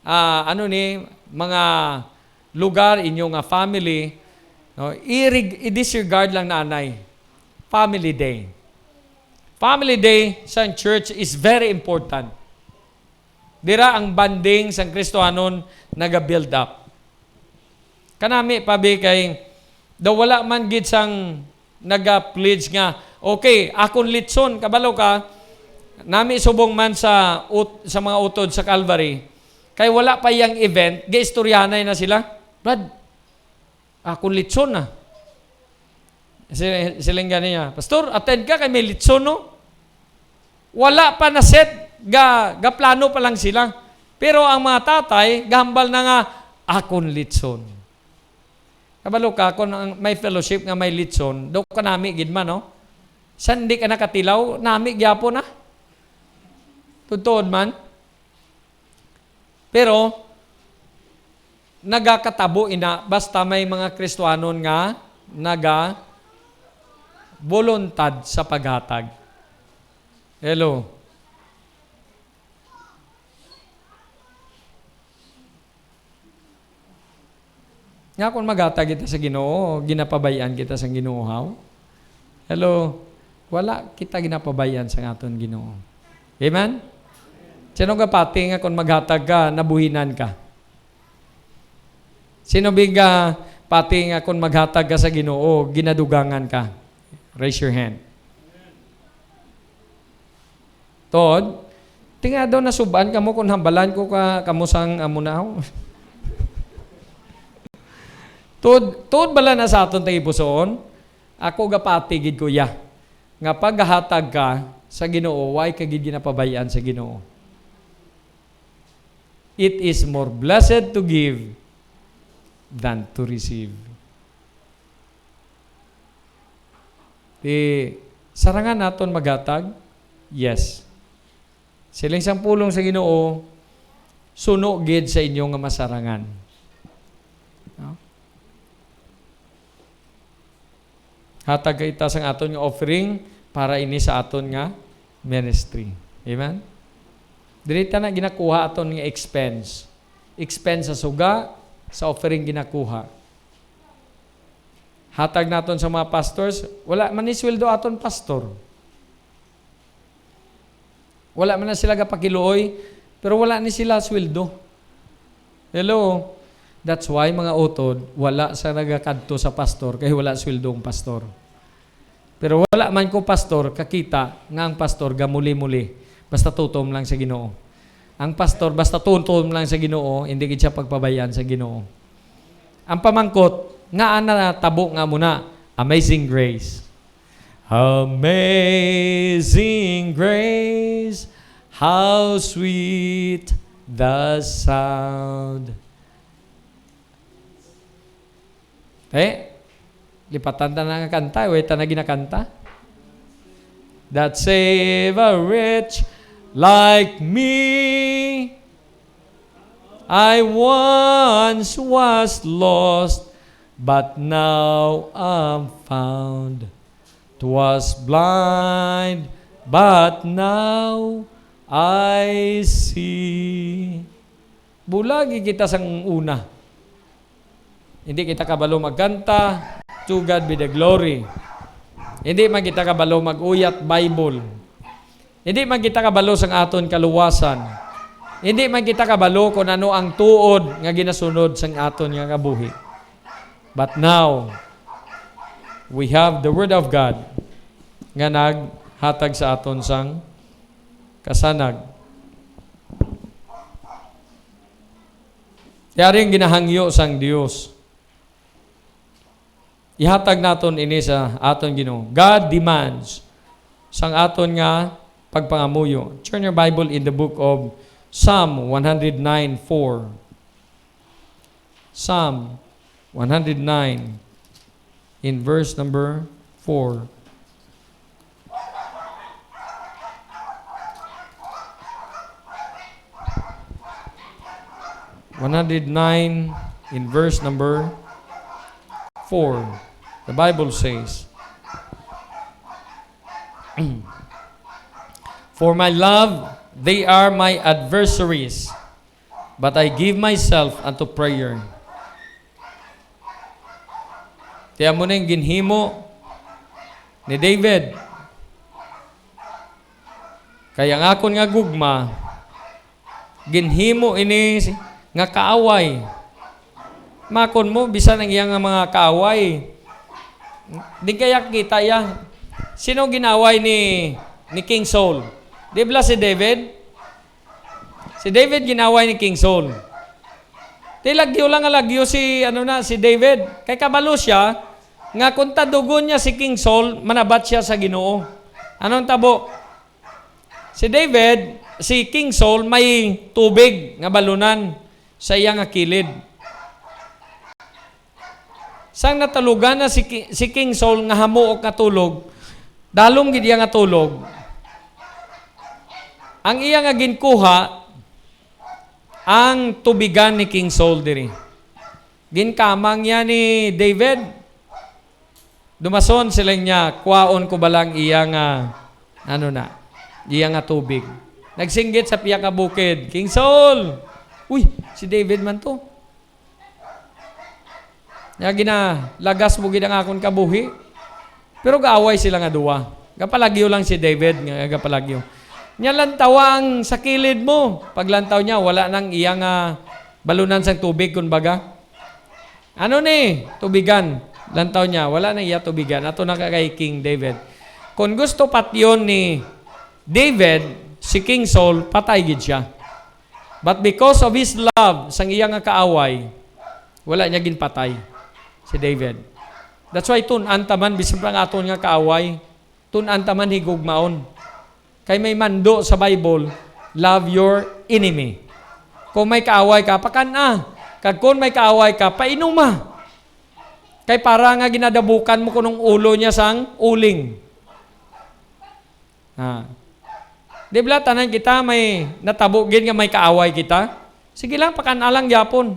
ah, ano ni, mga lugar, inyo nga family, no, i-reg-, i-disregard lang na anay. Family Day. Family Day sa church is very important. Dira ang bonding sang Kristohanon naga-build up. Kanami pa, bi, kay daw wala man gid sang naga-pledge nga, "Okay, akon litson, kabalo ka, nami subong man sa ut-, sa mga utod sa Calvary, kay wala pa yang event, gaistoryanay na sila." "Brad, akon litson na." Si-, siling gani niya, "Pastor, attend ka kay may litson, no?" Wala pa na set, ga, gaplano pa lang sila. Pero ang mga tatay, gahambal na nga, "Akon litson." Kabalo ka, kung ang may fellowship nga may litson, daw kanami gid man, no? San di ka nakatilaw, nami gyapon na. Tuod man. Pero, nagakatabo ina basta may mga Kristohanon nga naga-, boluntad sa paghatag. Hello. Nga kung maghatag kita sa Ginoo, ginapabay-an kita sa Ginoo, haw? Hello. Wala kita ginapabay-an sa aton Ginoo. Amen? Sino gapati nga kung maghatag ka, nabuhinan ka? Sino big, ah, pati nga kung maghatag ka sa Ginoo, ginadugangan ka? Raise your hand. Tod, tinga daw nasub-an kamo kung hambalan ko ka, kamo sang amo na ako. Tod, tod bala na sa aton tagipusoon? Ako gapati gid ko, ya. nga paghatag ka sa Ginoo, way ka gid ginapabay-an sa Ginoo. It is more blessed to give than to receive. Di, sarangan naton maghatag? Yes. Siling sang pulong sa Ginoo, "Suno gid sa inyo nga masarangan." No? Hatag kita sang aton nga offering para ini sa aton nga ministry. Amen? Diri ta na ginakuha aton nga expense. Expense sa suga, sa offering ginakuha. Hatag naton sa mga pastors, wala man ni sweldo aton pastor. Wala man na sila gapakiluoy, pero wala ni sila sweldo. Hello? That's why, mga utod, wala sa nagakadto sa pastor kay wala sweldo ang pastor. Pero wala man ko, pastor, kakita nga ang pastor gamuli-muli, basta tutom lang sa Ginoo. Ang pastor, basta tutom lang sa Ginoo, hindi gid siya pagpabayaan sa Ginoo. Ang pamangkot, nga ana tabo nga muna, Amazing Grace. Amazing grace, how sweet the sound. Eh, lipatan ta na nga kanta, way ta na ginakanta. That save a wretch like me. I once was lost, but now am found. 'Twas blind, but now I see. Bulagi kita sang una. Hindi kita kabalo magkanta, "To God be the glory." Hindi man kita kabalo mag-uyat Bible. Hindi man kita kabalo sang aton kaluwasan. Hindi man kita kabalo kung ano ang tuod nga ginasunod sang aton nga kabuhi. But now, we have the Word of God nga naghatag sa aton sang kasanag. Yari ang ginahangyo sang Dios. Ihatag naton ini sa aton Ginoo. God demands sang aton nga pagpangamuyo. Turn your Bible in the book of Psalm one hundred nine four. Psalm one hundred nine, in verse number four. One hundred nine, in verse number four. The Bible says, "For my love, they are my adversaries, but I give myself unto prayer." Ti amo na yung ginhimo ni David. Kaya ang akon nga gugma, ginhimo ini nga kaaway. Makon mo, bisan ang iya nga mga kaaway. Di kaya kita iya. Sino ginaway ni, ni King Saul? Di bala si David? Si David ginaway ni King Saul. Di lagyo lang nga lagyo si, ano na, si David. Kay kabalo siya nga kung tadugon niya si King Saul, manabat siya sa Ginoo. Anong tabo? Si David, si King Saul, may tubig nga balunan sa iya nga kilid. Sang natulugan na si Ki-, si King Saul nga hamuok nga tulog, dalom gid iya nga tulog. Ang iya nga ginkuha, ang tubigan ni King Saul diri. Ginkamang niya ni David. Dumason sila niya, "Kwaon ko bala ang iya nga, ano na, iya nga tubig." Nagsinggit sa pihak nga bukid, "King Saul!" "Uy, si David man to." Nga ginalagas mo gid ang akon kabuhi. Pero gaaway sila nga duwa. Gapalagyo lang si David, nga gapalagyo. Nya lantawa ang sa kilid mo. Paglantaw niya, wala nang iya nga balunan sang tubig, kun baga. "Ano ni? Tubigan." Lantaw niya, wala na iya tubigan. Ato na ka kay King David. Kung gusto patyon ni David, si King Saul, patay gid siya. But because of his love sang iya nga kaaway, wala niya ginpatay si David. That's why tun-an ta man, bisan pa ang aton nga kaaway, tun-an ta man higugmaon. Kay may mando sa Bible, "Love your enemy." Kung may kaaway ka, pakan-a. Kag kung may kaaway ka, painuma. Kay para nga ginadabukan mo kunong ulo niya sang uling. Ah. Di bala, tanan kita may natabo gid nga may kaaway kita? Sige lang, pakan-a lang gyapon.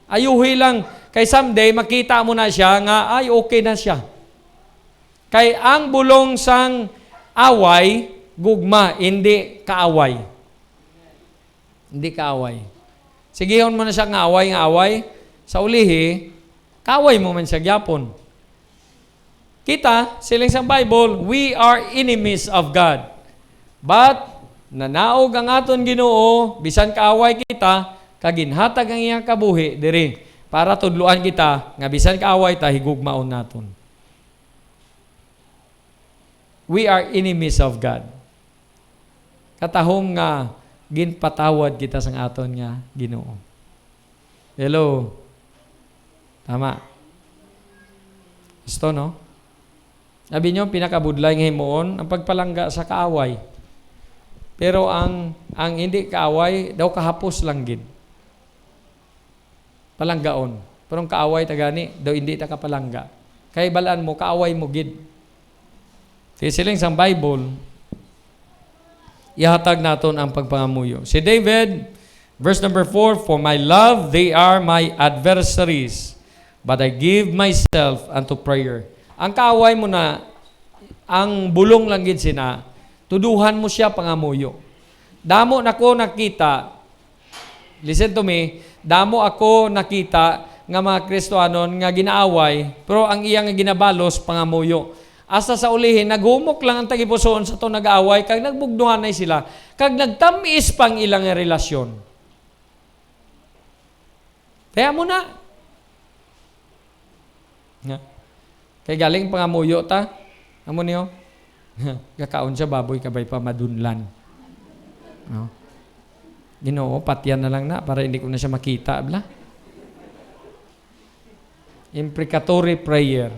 Ayuhi lang. Kay someday, makita mo na siya nga, ay, okay na siya. Kay ang bulong sang away, gugma, hindi kaaway. Hindi kaaway. Sigihon mo na siya nga away, nga away. Sa ulihi, kaaway mo man siya gyapon. Kita, siling sang Bible, "We are enemies of God." But nanaog ang aton Ginoo, bisan kaaway kita, kag ginhatag ang iyang kabuhi diri para tudloan kita nga bisan kaaway ta, higugmaon naton. We are enemies of God. Katahom nga ginpatawad kita sang aton nga Ginoo. Hello. Tama. Gusto, no? Sabi niyo, pinakabudlay nga himuon ang pagpalangga sa kaaway. Pero ang, ang hindi kaaway daw kahapos lang gid palanggaon. Pero ang kaaway ta gani, daw hindi ta kapalangga. Kay balaan mo, kaaway mo gid. Kay siling sang Bible, ihatag naton ang pagpangamuyo. Si David, verse number four, "For my love, they are my adversaries, but I give myself unto prayer." Ang kaaway mo na, ang bulong lang gid sina, tuduhan mo siya pangamuyo. Damo na ko nakita, listen to me, damo ako nakita nga mga Kristohanon nga ginaaway, pero ang iya nga ginabalos, pangamuyo. Hasta sa ulihi, naghumok lang ang tagipusoon sa to nag-aaway, kag nagbugnuhanay sila, kag nagtam-is pa ang ilang relasyon. Kaya mo na. Nga. Kay galing pangamuyo ta. Amo niyo? Gakaon siya baboy kabay pa madunlan. No? Ginoo, patyan na lang na para hindi ko na siya makita, bla. Imprecatory prayer.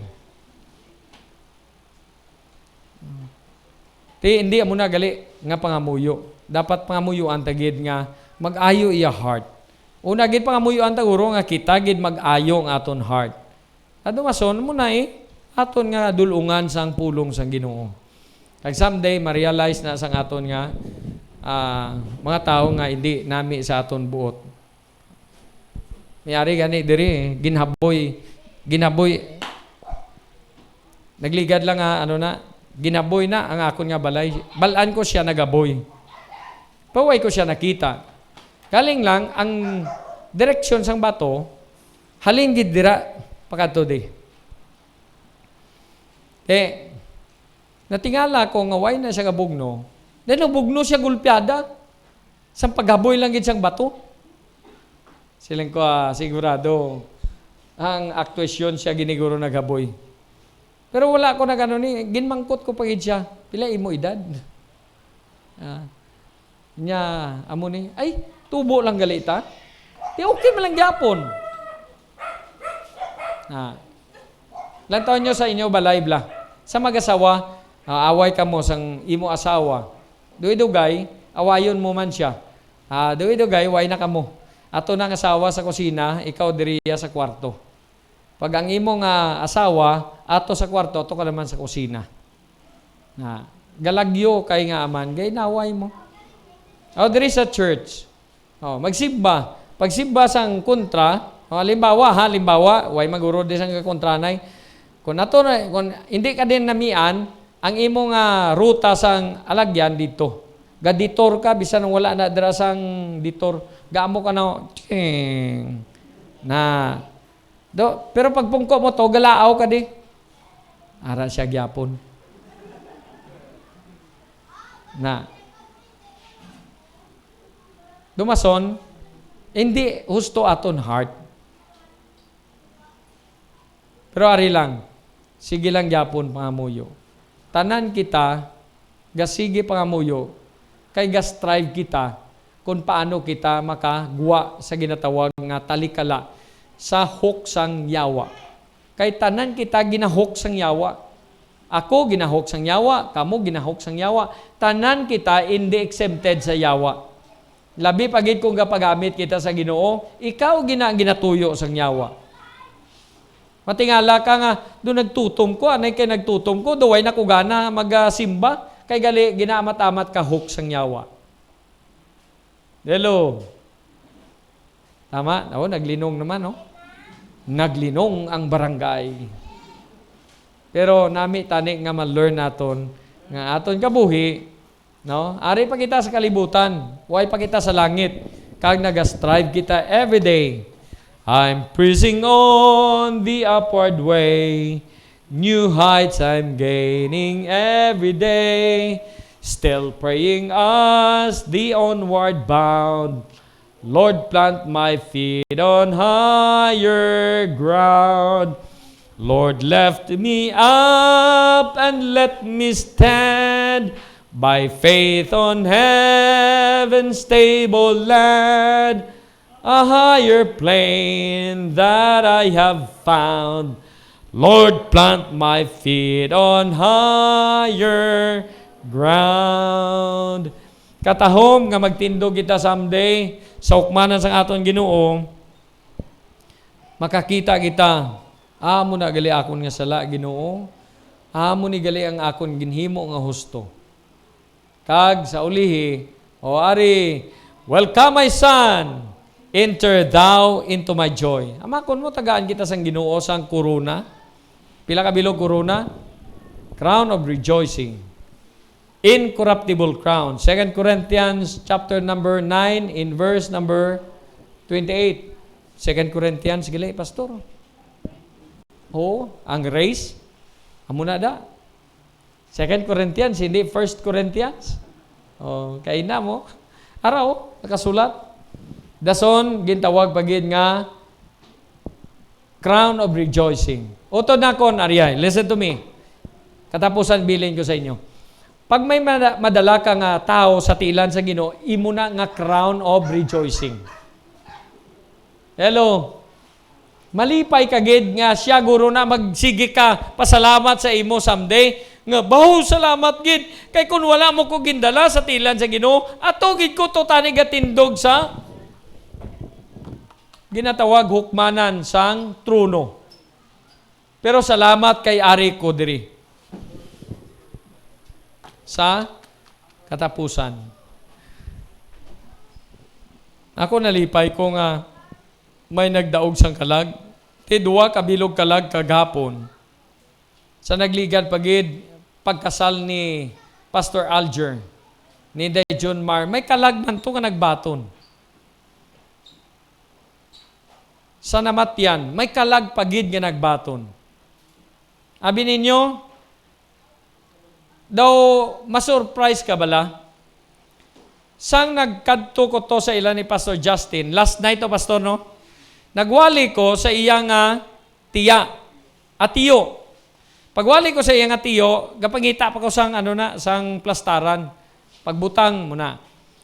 Ti, hindi amo na gali nga pangamuyo. Dapat pangamuyoan ta gid nga mag-ayo iya heart. Una gid, pangamuyoan ta guro nga kita gid mag-ayo ang aton heart. Adumason mo na eh, aton nga dul-ungan sang pulong sang Ginoo. Kag someday, ma-realize na sang aton nga, ah, mga tawo nga hindi nami sa aton buot. May ari gani diri, eh, ginhaboy, ginhaboy. Nagligad lang nga, ano na, ginhaboy na ang akon nga balay. Balaan ko siya nagaboy. Paway ko siya nakita. Galing lang, ang direksyon sang bato, halin gid dira, pakadto di. Eh, natingala ko nga way na siya gabugno. Then nabugno siya gulpiada. Sang paghaboy lang gid sang bato. Siling ko, ah, sigurado, ang aktuasyon siya giniguro naghaboy. Pero wala ko nag-ano ni, ginmangkot ko pa gid siya, "Pila imo edad?" Ah, nya, amo ni, "Ay, tubo lang gali ta." Di okay man lang gyapon. Ah, lantaw nyo sa inyo balay, bla. Sa mag-asawa, ah, away kamo sang imo asawa. Dugay-dugay, awayon mo man siya. Ah, dugay-dugay, way na kamo. Ato na ang asawa sa kusina, ikaw diriya sa kwarto. Pag ang imo nga asawa, ato sa kwarto, ato ka naman sa kusina. Na, galagyo kay nga aman, gay naway mo. O, diri sa church. O, magsimba. Pagsimba sang kontra, o, halimbawa, ha, halimbawa, way maguro di sang kontranay. Kung ato na, kung hindi ka din namian, ang imo nga ruta sang alagyan dito. Gaditor ka, bisan wala na dira sang ditor. Gaamo ka na, ching. Na, do, pero pag pungko mo to, galaaw ka di. Ara siya gyapon. Na. Dumason, hindi husto aton heart. Pero ari lang, sige lang gyapon pangamuyo. Tanan kita, gasige pangamuyo, kay ga-strive kita kung paano kita makagwa sa ginatawag nga talikala sa hook sang yawa. Kay tanan kita gina-hook sang yawa. Ako ginahok sang yawa, kamo ginahok sang yawa. Tanan kita hindi exempted sa yawa. Labi pa gid kung gapagamit kita sa Ginoo, ikaw gina ang ginatuyo sang yawa. Matingala ka nga, "Do nagtutom ko, anay kay nagtutom ko, do way na ko gana magasimba, kay gali ginaamat-amat ka hook sang yawa." Hello. Tama? O, naglinong naman, no? Naglinong ang barangay. Pero nami tani nga ma-learn naton nga aton kabuhi, no? Ari pa kita sa kalibutan, way pa kita sa langit, kag nagastrive kita every day. I'm pressing on the upward way. New heights I'm gaining every day. Still praying as the onward bound. Lord, plant my feet on higher ground. Lord, lift me up and let me stand by faith on heaven's stable land. A higher plane that I have found. Lord, plant my feet on higher ground. Katahom nga magtindog kita someday sa hukmanan sang aton Ginoo, makakita kita, "Amo na gali akon nga sala, Ginoo. Amo ni gali ang akon ginhimo nga husto." Kag sa ulihi, "O ari, welcome, my son, enter thou into my joy." Amakon mo, tagaan kita sang Ginoo sang korona. Pila ka bilog korona? Crown of rejoicing. Incorruptible crown. Second Corinthians chapter number nine in verse number twenty-eight. Second Corinthians, gali, Pastor. Oo, ang race. Amo na da. Second Corinthians, hindi First Corinthians. Oh, kay na mo. Araw, nakasulat. Dason, gintawag pa gid nga crown of rejoicing. Utod nakon, ariyay, listen to me. Katapusan, bilin ko sa inyo. Pag may mada-, madala ka nga tawo sa tiilan sa Ginoo, imo na nga crown of rejoicing. Hello. Malipay ka gid nga siya, guro, na magsigi ka pasalamat sa imo someday, nga, "Baho, salamat gid, kay kun wala mo ko gindala sa tiilan sa Ginoo, ato gid ko to tani gatindog sa ginatawag hukmanan sang trono." Pero salamat kay ari ko diri sa katapusan. Ako, nalipay ko nga may nagdaog sang kalag. Ti duwa ka bilog kalag kagahapon. Sa nagligad pa gid pagkasal ni Pastor Alger, ni Inday June Mar, may kalag man to nga nagbaton. Sa namatyan, may kalag pa gid nga nagbaton. Abi ninyo, daw masurprise ka bala? Sang nagkadto ko to sa ila ni Pastor Justin, last night to, Pastor, no? Nagwali ko sa iya nga tiya, atiyo. Pagwali ko sa iya nga tiyo, gapangita pa ko sang, ano na, sang plastaran. Pagbutang mo na.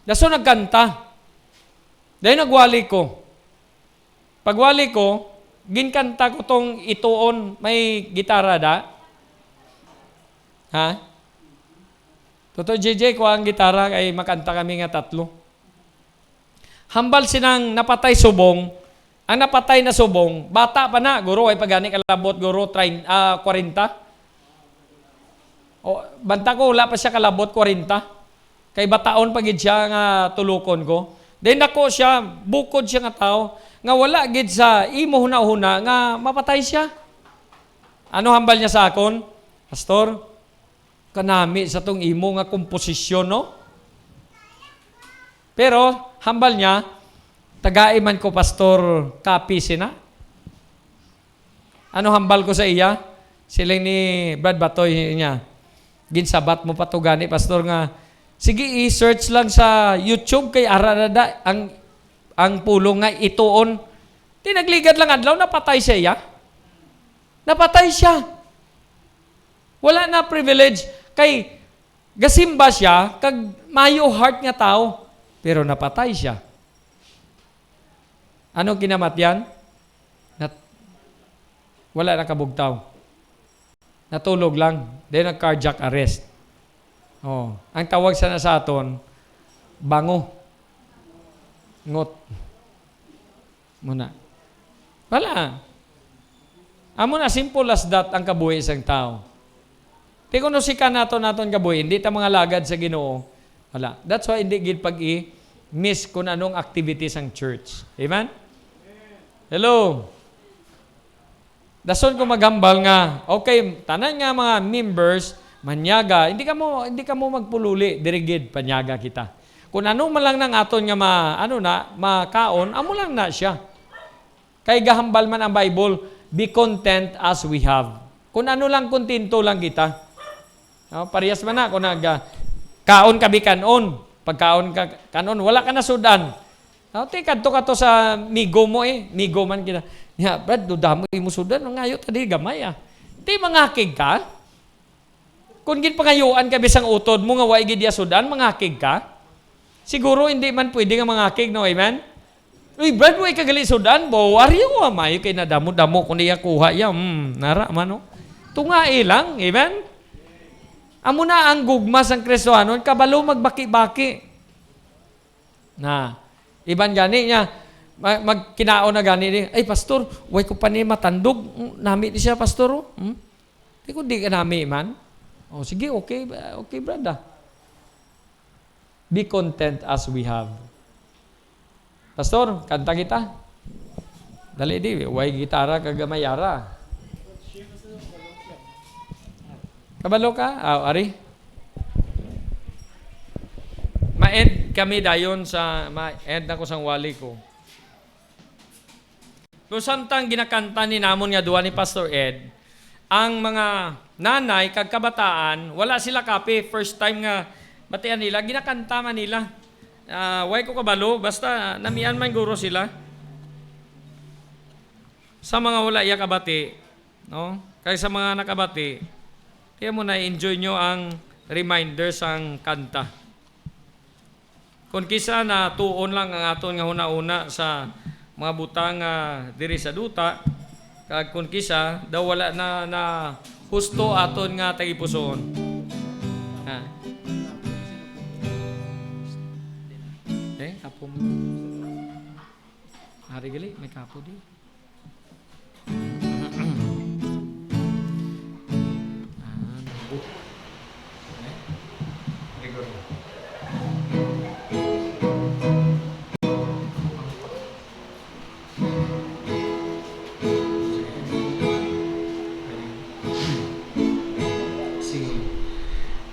Daso nagkanta. Dayon nagwali ko. Pagwali ko, ginkanta ko tong ituon, may gitara da? Ha? Toto J J, kuha ang gitara kay makanta kami nga tatlo. Hambal sinang napatay subong, ang napatay na subong, bata pa na, guro, ay pagani kalabot, guro, train, ah, kwarenta. O, banta ko, wala pa siya kalabot kwarenta. Kay bataon pa gid siya nga tulokon ko. Then dako siya, bukod siya nga tawo, nga wala gid sa imo hunahuna nga mapatay siya. Ano hambal niya sa akon? "Pastor, kanami sa tong imo nga komposisyon, no?" Pero, hambal niya, "Tagai man ko, Pastor, kapi sina." Ano hambal ko sa iya? Siling ni Brad Batoy niya, "Ginsabat mo pa to gani, Pastor, nga, sige, i-search lang sa YouTube kay ara na da ang, ang pulong nga ituon." Ti nagligad lang adlaw, napatay siya, iya. Napatay siya. Wala na privilege. Kay gasimba siya, kag mayo heart nga tao. Pero napatay siya. Ano kinamatyan? Nat-, wala na kabugtaw. Natulog lang. Then nag-cardiac arrest. Oh, ang tawag sana sa aton, bango. Ngot. Muna. Wala. Amo na, simple as that ang kabuhi sang tao. Di kuno sika nato naton kabuhi, hindi ta mga lagad sa Ginoo. Wala. That's why hindi gid pag-i-miss kung anong activity sang church. Amen? Hello? Dason ko maghambal nga, okay, tanan nga mga members, manyaga, hindi kamo, hindi kamo magpululi, diri gid, panyaga kita. Kung ano man lang nang aton nga ma-, ano na, makaon, amo lang na siya. Kay gahambal man ang Bible, "Be content as we have." Kung ano lang, kontento lang kita. No? Parehas man na, kung nag, ah, kaon ka, bikanon. Pagkaon ka, kanon, wala ka na sudan. No? Ti, kadto ka to sa migo mo eh. Migo man kita. Nya, "Brad, duda mo imo sudan. Ang ngayo ta di gamay ah." Ti, mangakig ka. Kung ginpangayuan ka bisang utod mo nga wa gid iya sudan, mangakig ka. Siguro hindi man pwede nga mangakig, no? Amen? "Uy, Brad, wa ka gali sudan, bo. Wari mo, amay, kay nadamo-damo ko niya kuha, ya. Hmm, nara, man, no?" Tungai lang, amen? Amo na ang gugma sang Kristohanon, kabalo magbaki-baki. Na, iban gani niya, ma-, magkinaon na gani ni, "Ay, pastor, way ko pa ni matandog. Mm, nami ni siya, pastor, oh. Hmm? Di ko di ka nami man." Oh, sige, okay, okay, brad, ah. Be content as we have. Pastor, kanta kita. Dali di, way gitara kag gamayara. Kabalo ka? Ah, ari. Ma-end kami dayon sa, ma-end ako sang wali ko. No, samtang ginakanta ni namon nga duha ni Pastor Ed, ang mga nanay kag kabataan, wala sila kape. First time nga batian nila, ginakanta man nila. Ah, way ko kabalo, basta namian man guro sila. Sa mga wala iya kabati, no? Kay sa mga nakabati, kaya mo na-enjoy nyo ang reminder sang kanta. Kung kisa na tuon lang ang aton nga hunahuna sa mga butang nga diri sa duta, kag kung kisa daw wala na, na husto aton nga tagipusoon. Ha? Eh, kapo mo. Ari gali, may kapo di. Ah, nanggo. Eh? Rigor na. Sige.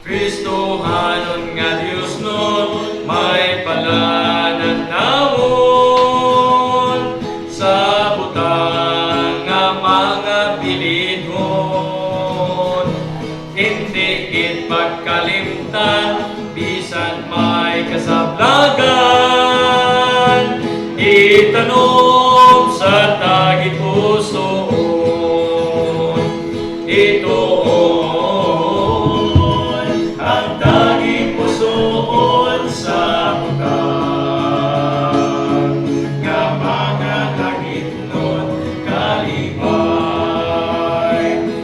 Kristohanon nga diosnon, may palananawon sa butang nga mga bilidhon. Indi gid pagkalimtan, bisan may kasablagan, itanom sa tagipusoon. Ituon ang tagipusoon sa butang nga mga langitnon kalipay.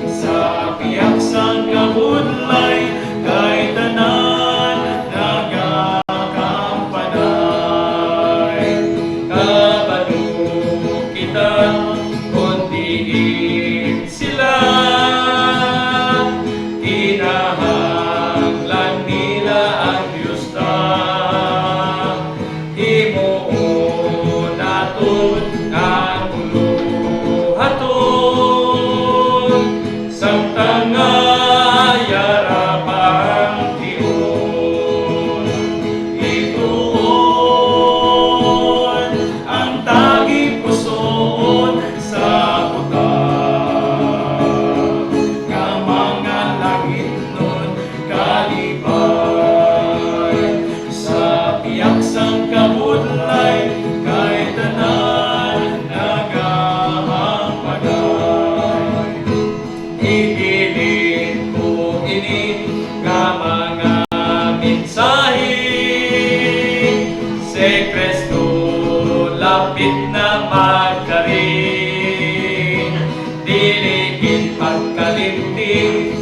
Sa pihak sang kabudlay kay tanan nagakampanay. Kabalo kita kon diin sila, kinahanglan nila ang Dios ta. Himuon naton ang buluhaton, samtang nga yara pa ang tion. Ituon ang tagipusoon sa butang nga mga langitnon kalipay. Sa pihak sang kabudlay kay tanan nagahangpaday. Ibilin ko ini nga mga mensahe, si Cristo lapit na magkari. Dili gid pagkalimti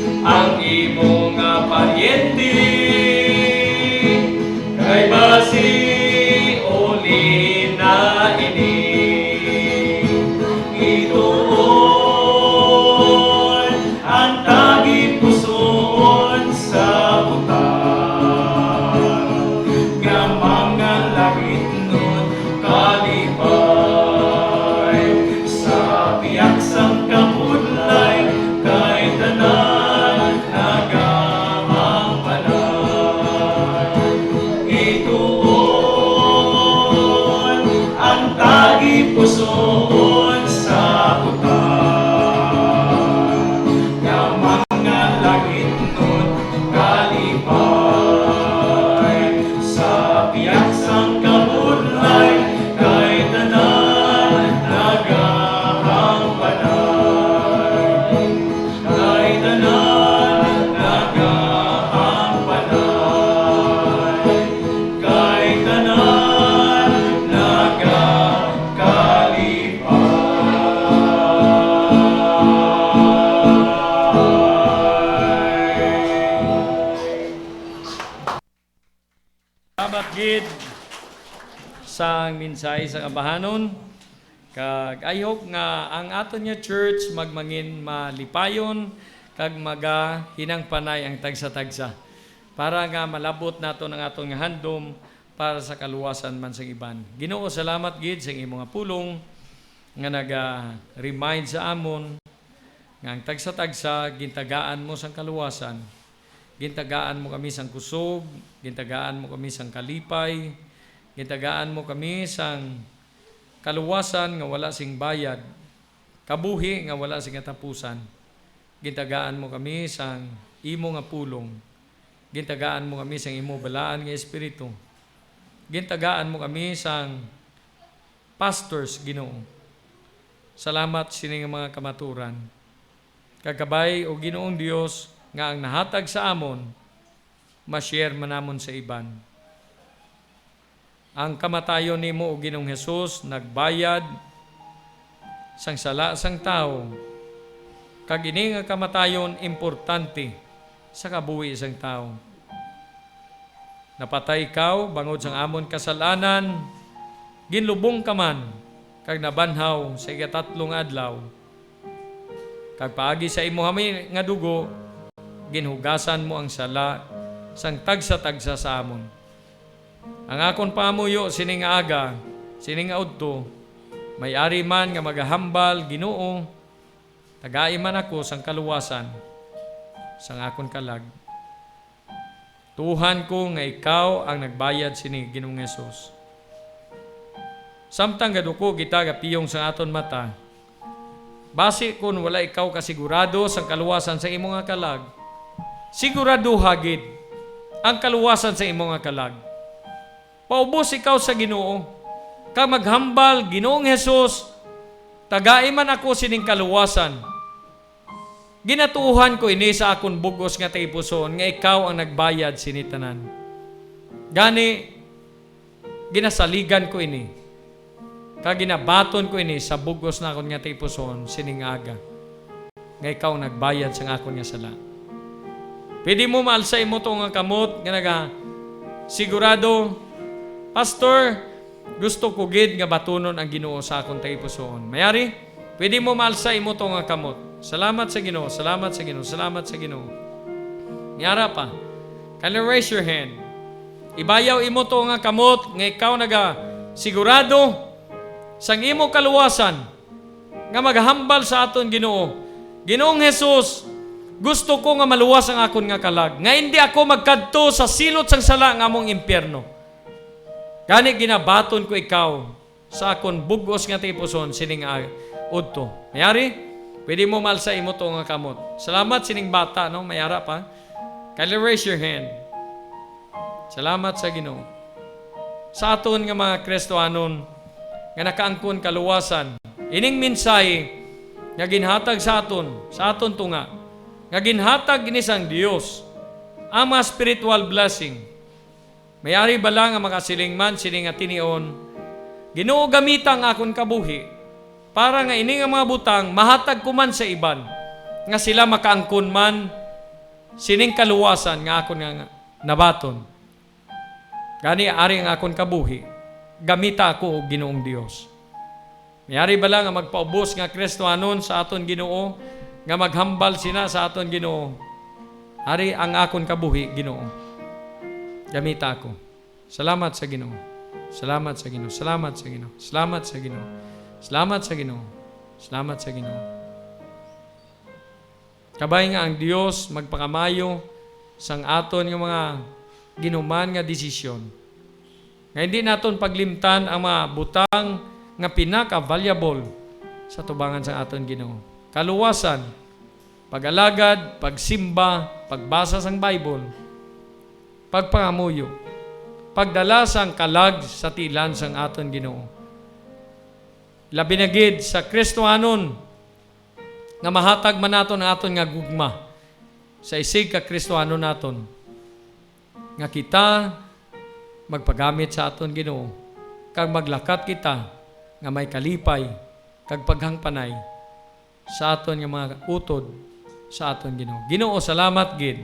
Salamat gid sa mensahe sa kabahanon. Kag I hope nga ang aton nga church magmangin malipayon kag magahinang panay ang tagsa-tagsa, para nga malabot naton ang aton nga handom para sa kaluwasan man sang iban. Ginoo, salamat gid sa imo nga pulong nga naga-remind sa amon nga ang tagsa-tagsa gintagaan mo sang kaluwasan. Gintagaan mo kami sang kusog, gintagaan mo kami sang kalipay, gintagaan mo kami sang kaluwasan nga wala sing bayad, kabuhi nga wala sing katapusan. Gintagaan mo kami sang imo nga pulong. Gintagaan mo kami sang imo balaan nga espiritu. Gintagaan mo kami sang pastors, Ginoo. Salamat sini nga mga kamaturan. Kag kabay, O Ginoong Dios, nga ang nahatag sa amon, ma-share man namon sa iban. Ang kamatayon nimo, O Ginoong Hesus, nagbayad sang sala sang tawo, kag ini nga kamatayon importante sa kabuhi sang tawo. Napatay ikaw bangod sang amon kasalanan, ginlubong ka man, kag nabanhaw sa ikatatlo nga adlaw. Kag paagi sa imo hami nga dugo, ginhugasan mo ang sala sang tagsa-tagsa sa amon. Ang akon pangamuyo sini nga aga, sini nga udto, may ari man nga magahambal, Ginoo, tagai man ako sang kaluwasan sang akon kalag. Tuohan ko nga ikaw ang nagbayad sini, Ginoong Jesus. Samtang gaduko kita gapiyong sa aton mata, basi kon wala ikaw kasigurado sang kaluwasan sa imo nga kalag, siguraduha gid ang kaluwasan sa imo nga kalag. Paubos ikaw sa Ginoo, kag maghambal, Ginoong Jesus, tagai man ako sining kaluwasan. Ginatuohan ko ini sa akon bug-os nga tagipusoon nga ikaw ang nagbayad sini tanan. Gani, ginasaligan ko ini, kag ginabaton ko ini sa bug-os nakon nga tagipusoon sining aga, nga ikaw ang nagbayad sang akon nga sala. Pwede mo maalsa imo to nga kamot nga naga, sigurado, Pastor, gusto ko gid nga batunon ang Ginoo sa akon tagipusoon. Mayari? Pwede mo maalsa imo to nga kamot. Salamat sa Ginoo, salamat sa Ginoo, salamat sa Ginoo. May ara pa. Can you raise your hand? Ibayaw imo to nga kamot nga ikaw naga sigurado sang imo kaluwasan nga maghambal sa aton Ginoo. Ginoong Jesus, gusto ko nga maluwas ang akon nga kalag, nga indi ako magkadto sa silot sang sala nga among impyerno. Gani ginabaton ko ikaw sa akon bug-os nga tagipusoon sining a-, udto. Mayari? Pwede mo maalsa imo to nga kamot. Salamat sining bata, no? May ara pa. Kindly raise your hand. Salamat sa Ginoo. Sa aton nga mga Kristohanon nga nakaangkon kaluwasan, ining mensahe nga ginhatag sa aton, sa aton tunga, nga ginhatag ini sang Dios, ang mga spiritual blessing. Mayari bala nga makasiling man sini nga tinion, Ginoo, gamita ang akon kabuhi, para nga ini nga mga butang mahatag ko man sa iban, nga sila makaangkon man sining kaluwasan nga akon nga, nga nabaton. Gani, ari ang akon kabuhi, gamita ako, O Ginoong Dios. Mayari bala nga magpaubos nga Kristohanon sa aton Ginoo, nga maghambal sina sa aton Ginoo, ari ang akon kabuhi, Ginoo. Gamita ako. Salamat sa Ginoo. Salamat sa Ginoo. Salamat sa Ginoo. Salamat sa Ginoo. Salamat sa Ginoo. Salamat sa Ginoo. Kabay nga ang Dios magpakamayo sang aton nga mga ginuman nga desisyon, nga hindi naton paglimtan ang mga butang nga pinaka-valuable sa tubangan sang aton Ginoo: kaluwasan, pag-alagad, pagsimba, pagbasa sang Bible, pagpangamuyo, pagdala sang kalag sa tiilan sang aton Ginoo, labi na gid sa Kristohanon, nga mahatag man naton ang aton nga gugma sa isig ka Kristohanon naton, nga kita magpagamit sa aton Ginoo, kag maglakat kita nga may kalipay kag paghangpanay sa aton nga mga utod sa aton Ginoo. Ginoo, salamat gid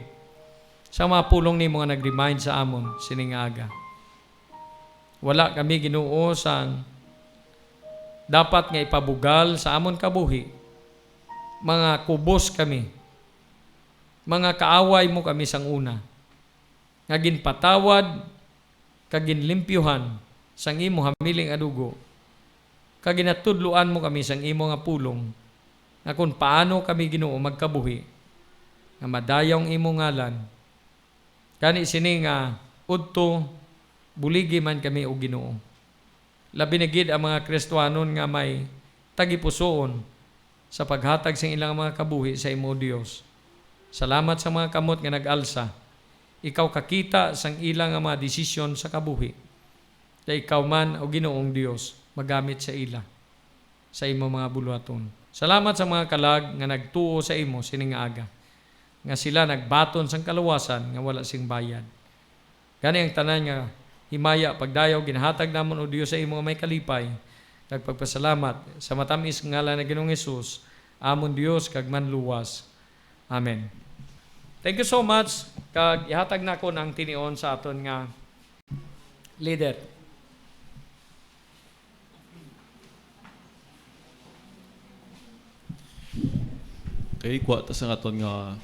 sa mga pulong nimo nga nag-remind sa amon sining nga aga. Wala kami, Ginoo, sang dapat nga ipabugal sa amon kabuhi. Mga kubos kami, mga kaaway mo kami sang una, nga ginpatawad kag ginlimpyuhan sang imo hamiling nga dugo, kag ginatudloan mo kami sang imo nga pulong, nga kon paano kami, Ginoo, magkabuhi nga madayaw ang imo ngalan. Gani sini nga udto, buligi man kami, O Ginoo, labi na gid ang mga Kristianon nga may tagipusoon sa paghatag sing ilang mga kabuhi sa imo, O Dios. Salamat sa mga kamot nga nag-alsa. Ikaw kakita sang ila nga mga desisyon sa kabuhi. Kay ikaw man, O Ginoong Dios, magamit sa ila sa imo mga buluhaton. Salamat sa mga kalag nga nagtuo sa imo sining nga aga, nga sila nagbaton sang kaluwasan nga wala sing bayad. Gani ang tanan nga himaya pagdayaw ginahatag namon, O Dios, sa imo nga may kalipay, kag pagpasalamat sa matamis nga ngalan nga Ginoong Jesus, amon Dios kag Manluwas. Amen. Thank you so much, kag ihatag na ko ang tinion sa aton nga leader. Okay, kuha ta sa aton nga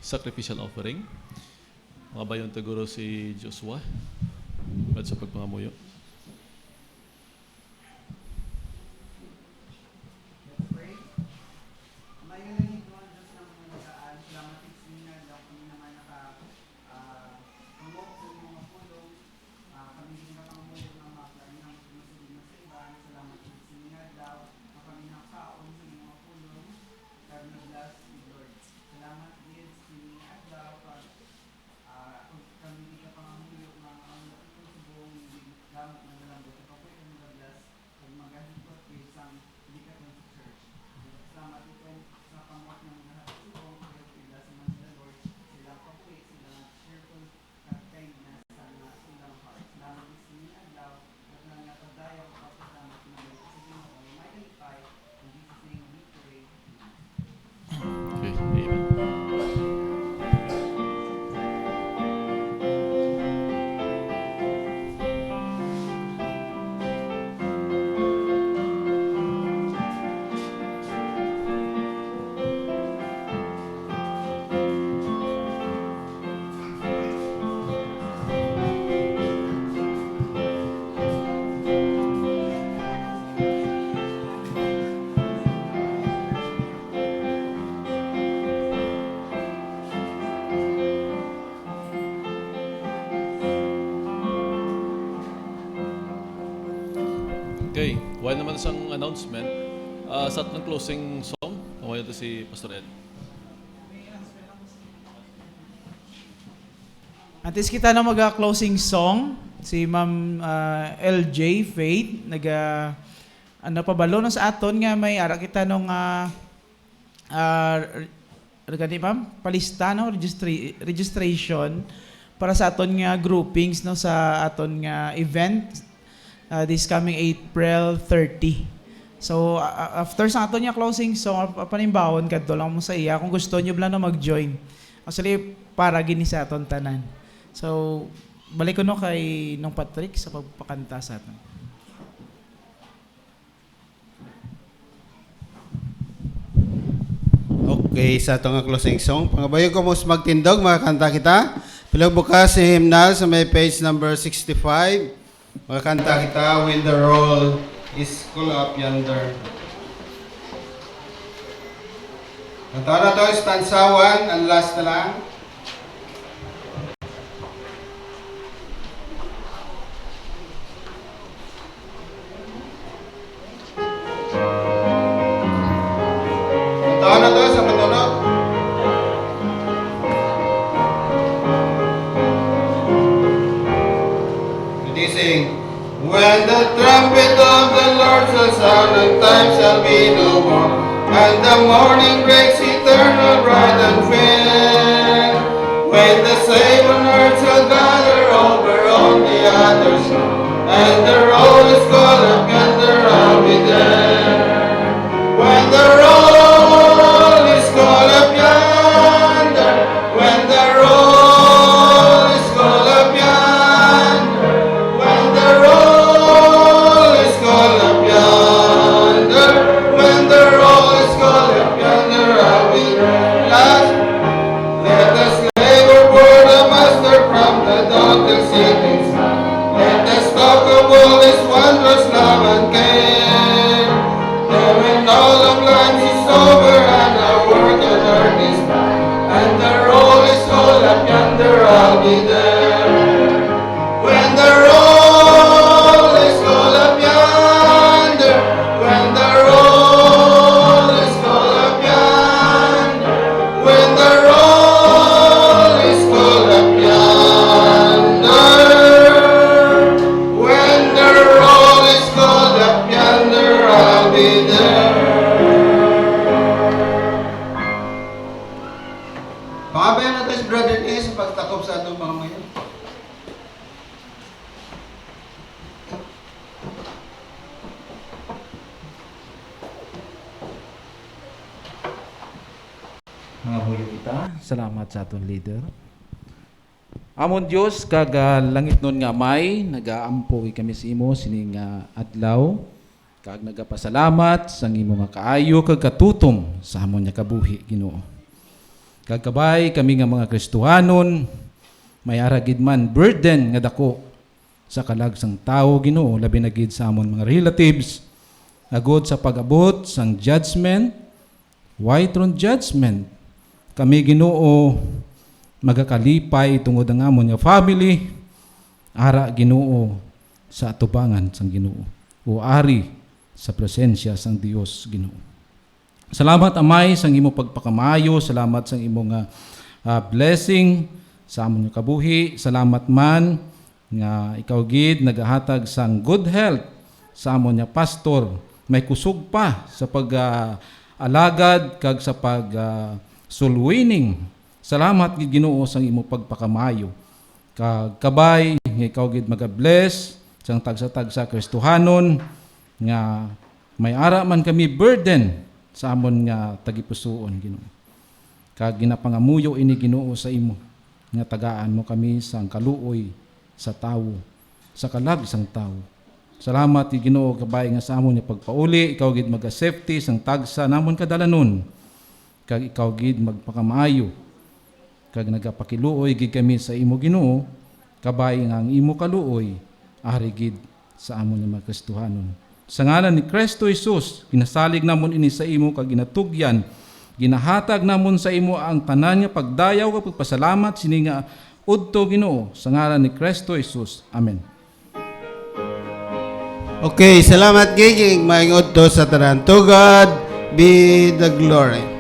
sacrificial offering. Mga bayon ta guro si Joshua. At sa pagpangamuyo. Let's pray. Amay nga langitnon, Dios namon nga nagaan, salamat sa sining nga adlaw kami naman naka, ah, hangop sa imo nga pulong. Ah, kami gid nakapangamuyo nga makalain namon kamo sa iban. Salamat sa sining nga adlaw nga kami nakakaon sa imo nga pulong. Kag na-bless, Lord. Salamat gid sa sining nga adlaw kag Ah, kung kami di ka pangamuyo nga ang subong, hindi gamit nga nalambot, ipakita mo nga bless, kag magahigpot kay sang hindi ka sa church. Salamat ito sa pamot nga mga subong, kay pila sa man sila, Lord, sila kapuwi, sila nga cheerful, kag kindness sa mga silang heart. Salamat sa sining adlaw, Okay, amen. Okay, wala naman sang announcement. Ah, sa atong closing song, ang wala to si Pastor Ed. Antes kita na mag-closing song, si Ma'am, ah, L J Faith, naga, ano, pabalo na sa aton nga may ara kita no nga, ah, re-, re-, gani, ma'am, palista, no, registra-, registration para sa aton nga groupings, no, sa aton nga event. Ah, this coming April thirty. So, a-, a-, after sa aton nga closing song, ap-, panimbawon kadto lang mo sa iya kung gusto niyo lang na mag-join. Actually, para gini sa aton tanan. So, balik ko no kay Nong Patrick sa pagpakanta sa aton. Okay, sa ato nga closing song, pangabayo ko mo sa magtindog, makakanta kita. Pilog bukas sa hymnal sa may page number sixty-five. Makakanta kita, When the Roll is Called Up Yonder. Kanta na to, stanza one, ang last na lang. Ang taon na to sa patunog. Ready, sing. When the trumpet of the Lord shall sound, and time shall be no more, and the morning breaks eternal, bright and fair. When the saved on earth shall gather over on the other shore, and the roll is called up yonder, I'll be there. When the roll is called up yonder, when the roll is called up yonder, when the roll I'll be there. When the roll is called up yonder, when the roll is called up yonder, when the roll is called up yonder, when the roll is called up yonder, I'll be there. Paabayan nato si Brother A sa pagtakop sa atong mga mayon. Mangamuyo kita. Salamat sa aton leader. Amon Dios kag, ah, langitnon nga Amay, nagaampo kami sa imo sining, ah, adlaw, kag nagapasalamat sang imo nga kaayo kag katutom sa amon nga kabuhi, Ginoo. Kag kabay kami nga mga Kristohanon, may ara gid man burden nga dako sa kalag sang tawo, Ginoo, labi na gid sa amon mga relatives, agod sa pag-abot sang judgment, white throne judgment. Kami, Ginoo, magakalipay tungod ang amon nga family, ara, Ginoo, sa atubangan sang Ginoo, o ari sa presensya sang Dios, Ginoo. Salamat, Amay, sang imo pagpakamaayo. Salamat sang imo nga, ah, blessing sa amon nga kabuhi. Salamat man nga ikaw gid nagahatag sang good health sa amon nga pastor. May kusog pa sa pag, ah, alagad kag sa pag, ah, soul winning. Salamat gid, Ginoo, sang imo pagpakamaayo. Kag kabay nga ikaw gid maga-bless sang tagsa-tagsa Kristohanon nga may ara man kami burden sa amon nga tagipusoon, Ginoo. Kag ginapangamuyo ini, Ginoo, sa imo, nga tagaan mo kami sang kaluoy sa tawo, sa kalag sang tawo. Salamat, Ginoo, kabay nga sa amon nga pagpauli, ikaw gid maga-safety sang tagsa namon kadalanon, kag ikaw gid magpakamaayo. Kag nagapakiluoy gid kami sa imo, Ginoo, kabay nga ang imo kaluoy ari gid sa amon nga mga Kristohanon. Sa ngalan ni Cristo Jesus, ginasalig namon ini sa imo kag ginatugyan, ginahatag namon sa imo ang tanan nga pagdayaw kag pagpasalamat sini nga udto, Ginoo, sa ngalan ni Cristo Jesus. Amen. Okay, salamat, Giging. Maayong udto sa tanan. To God be the glory.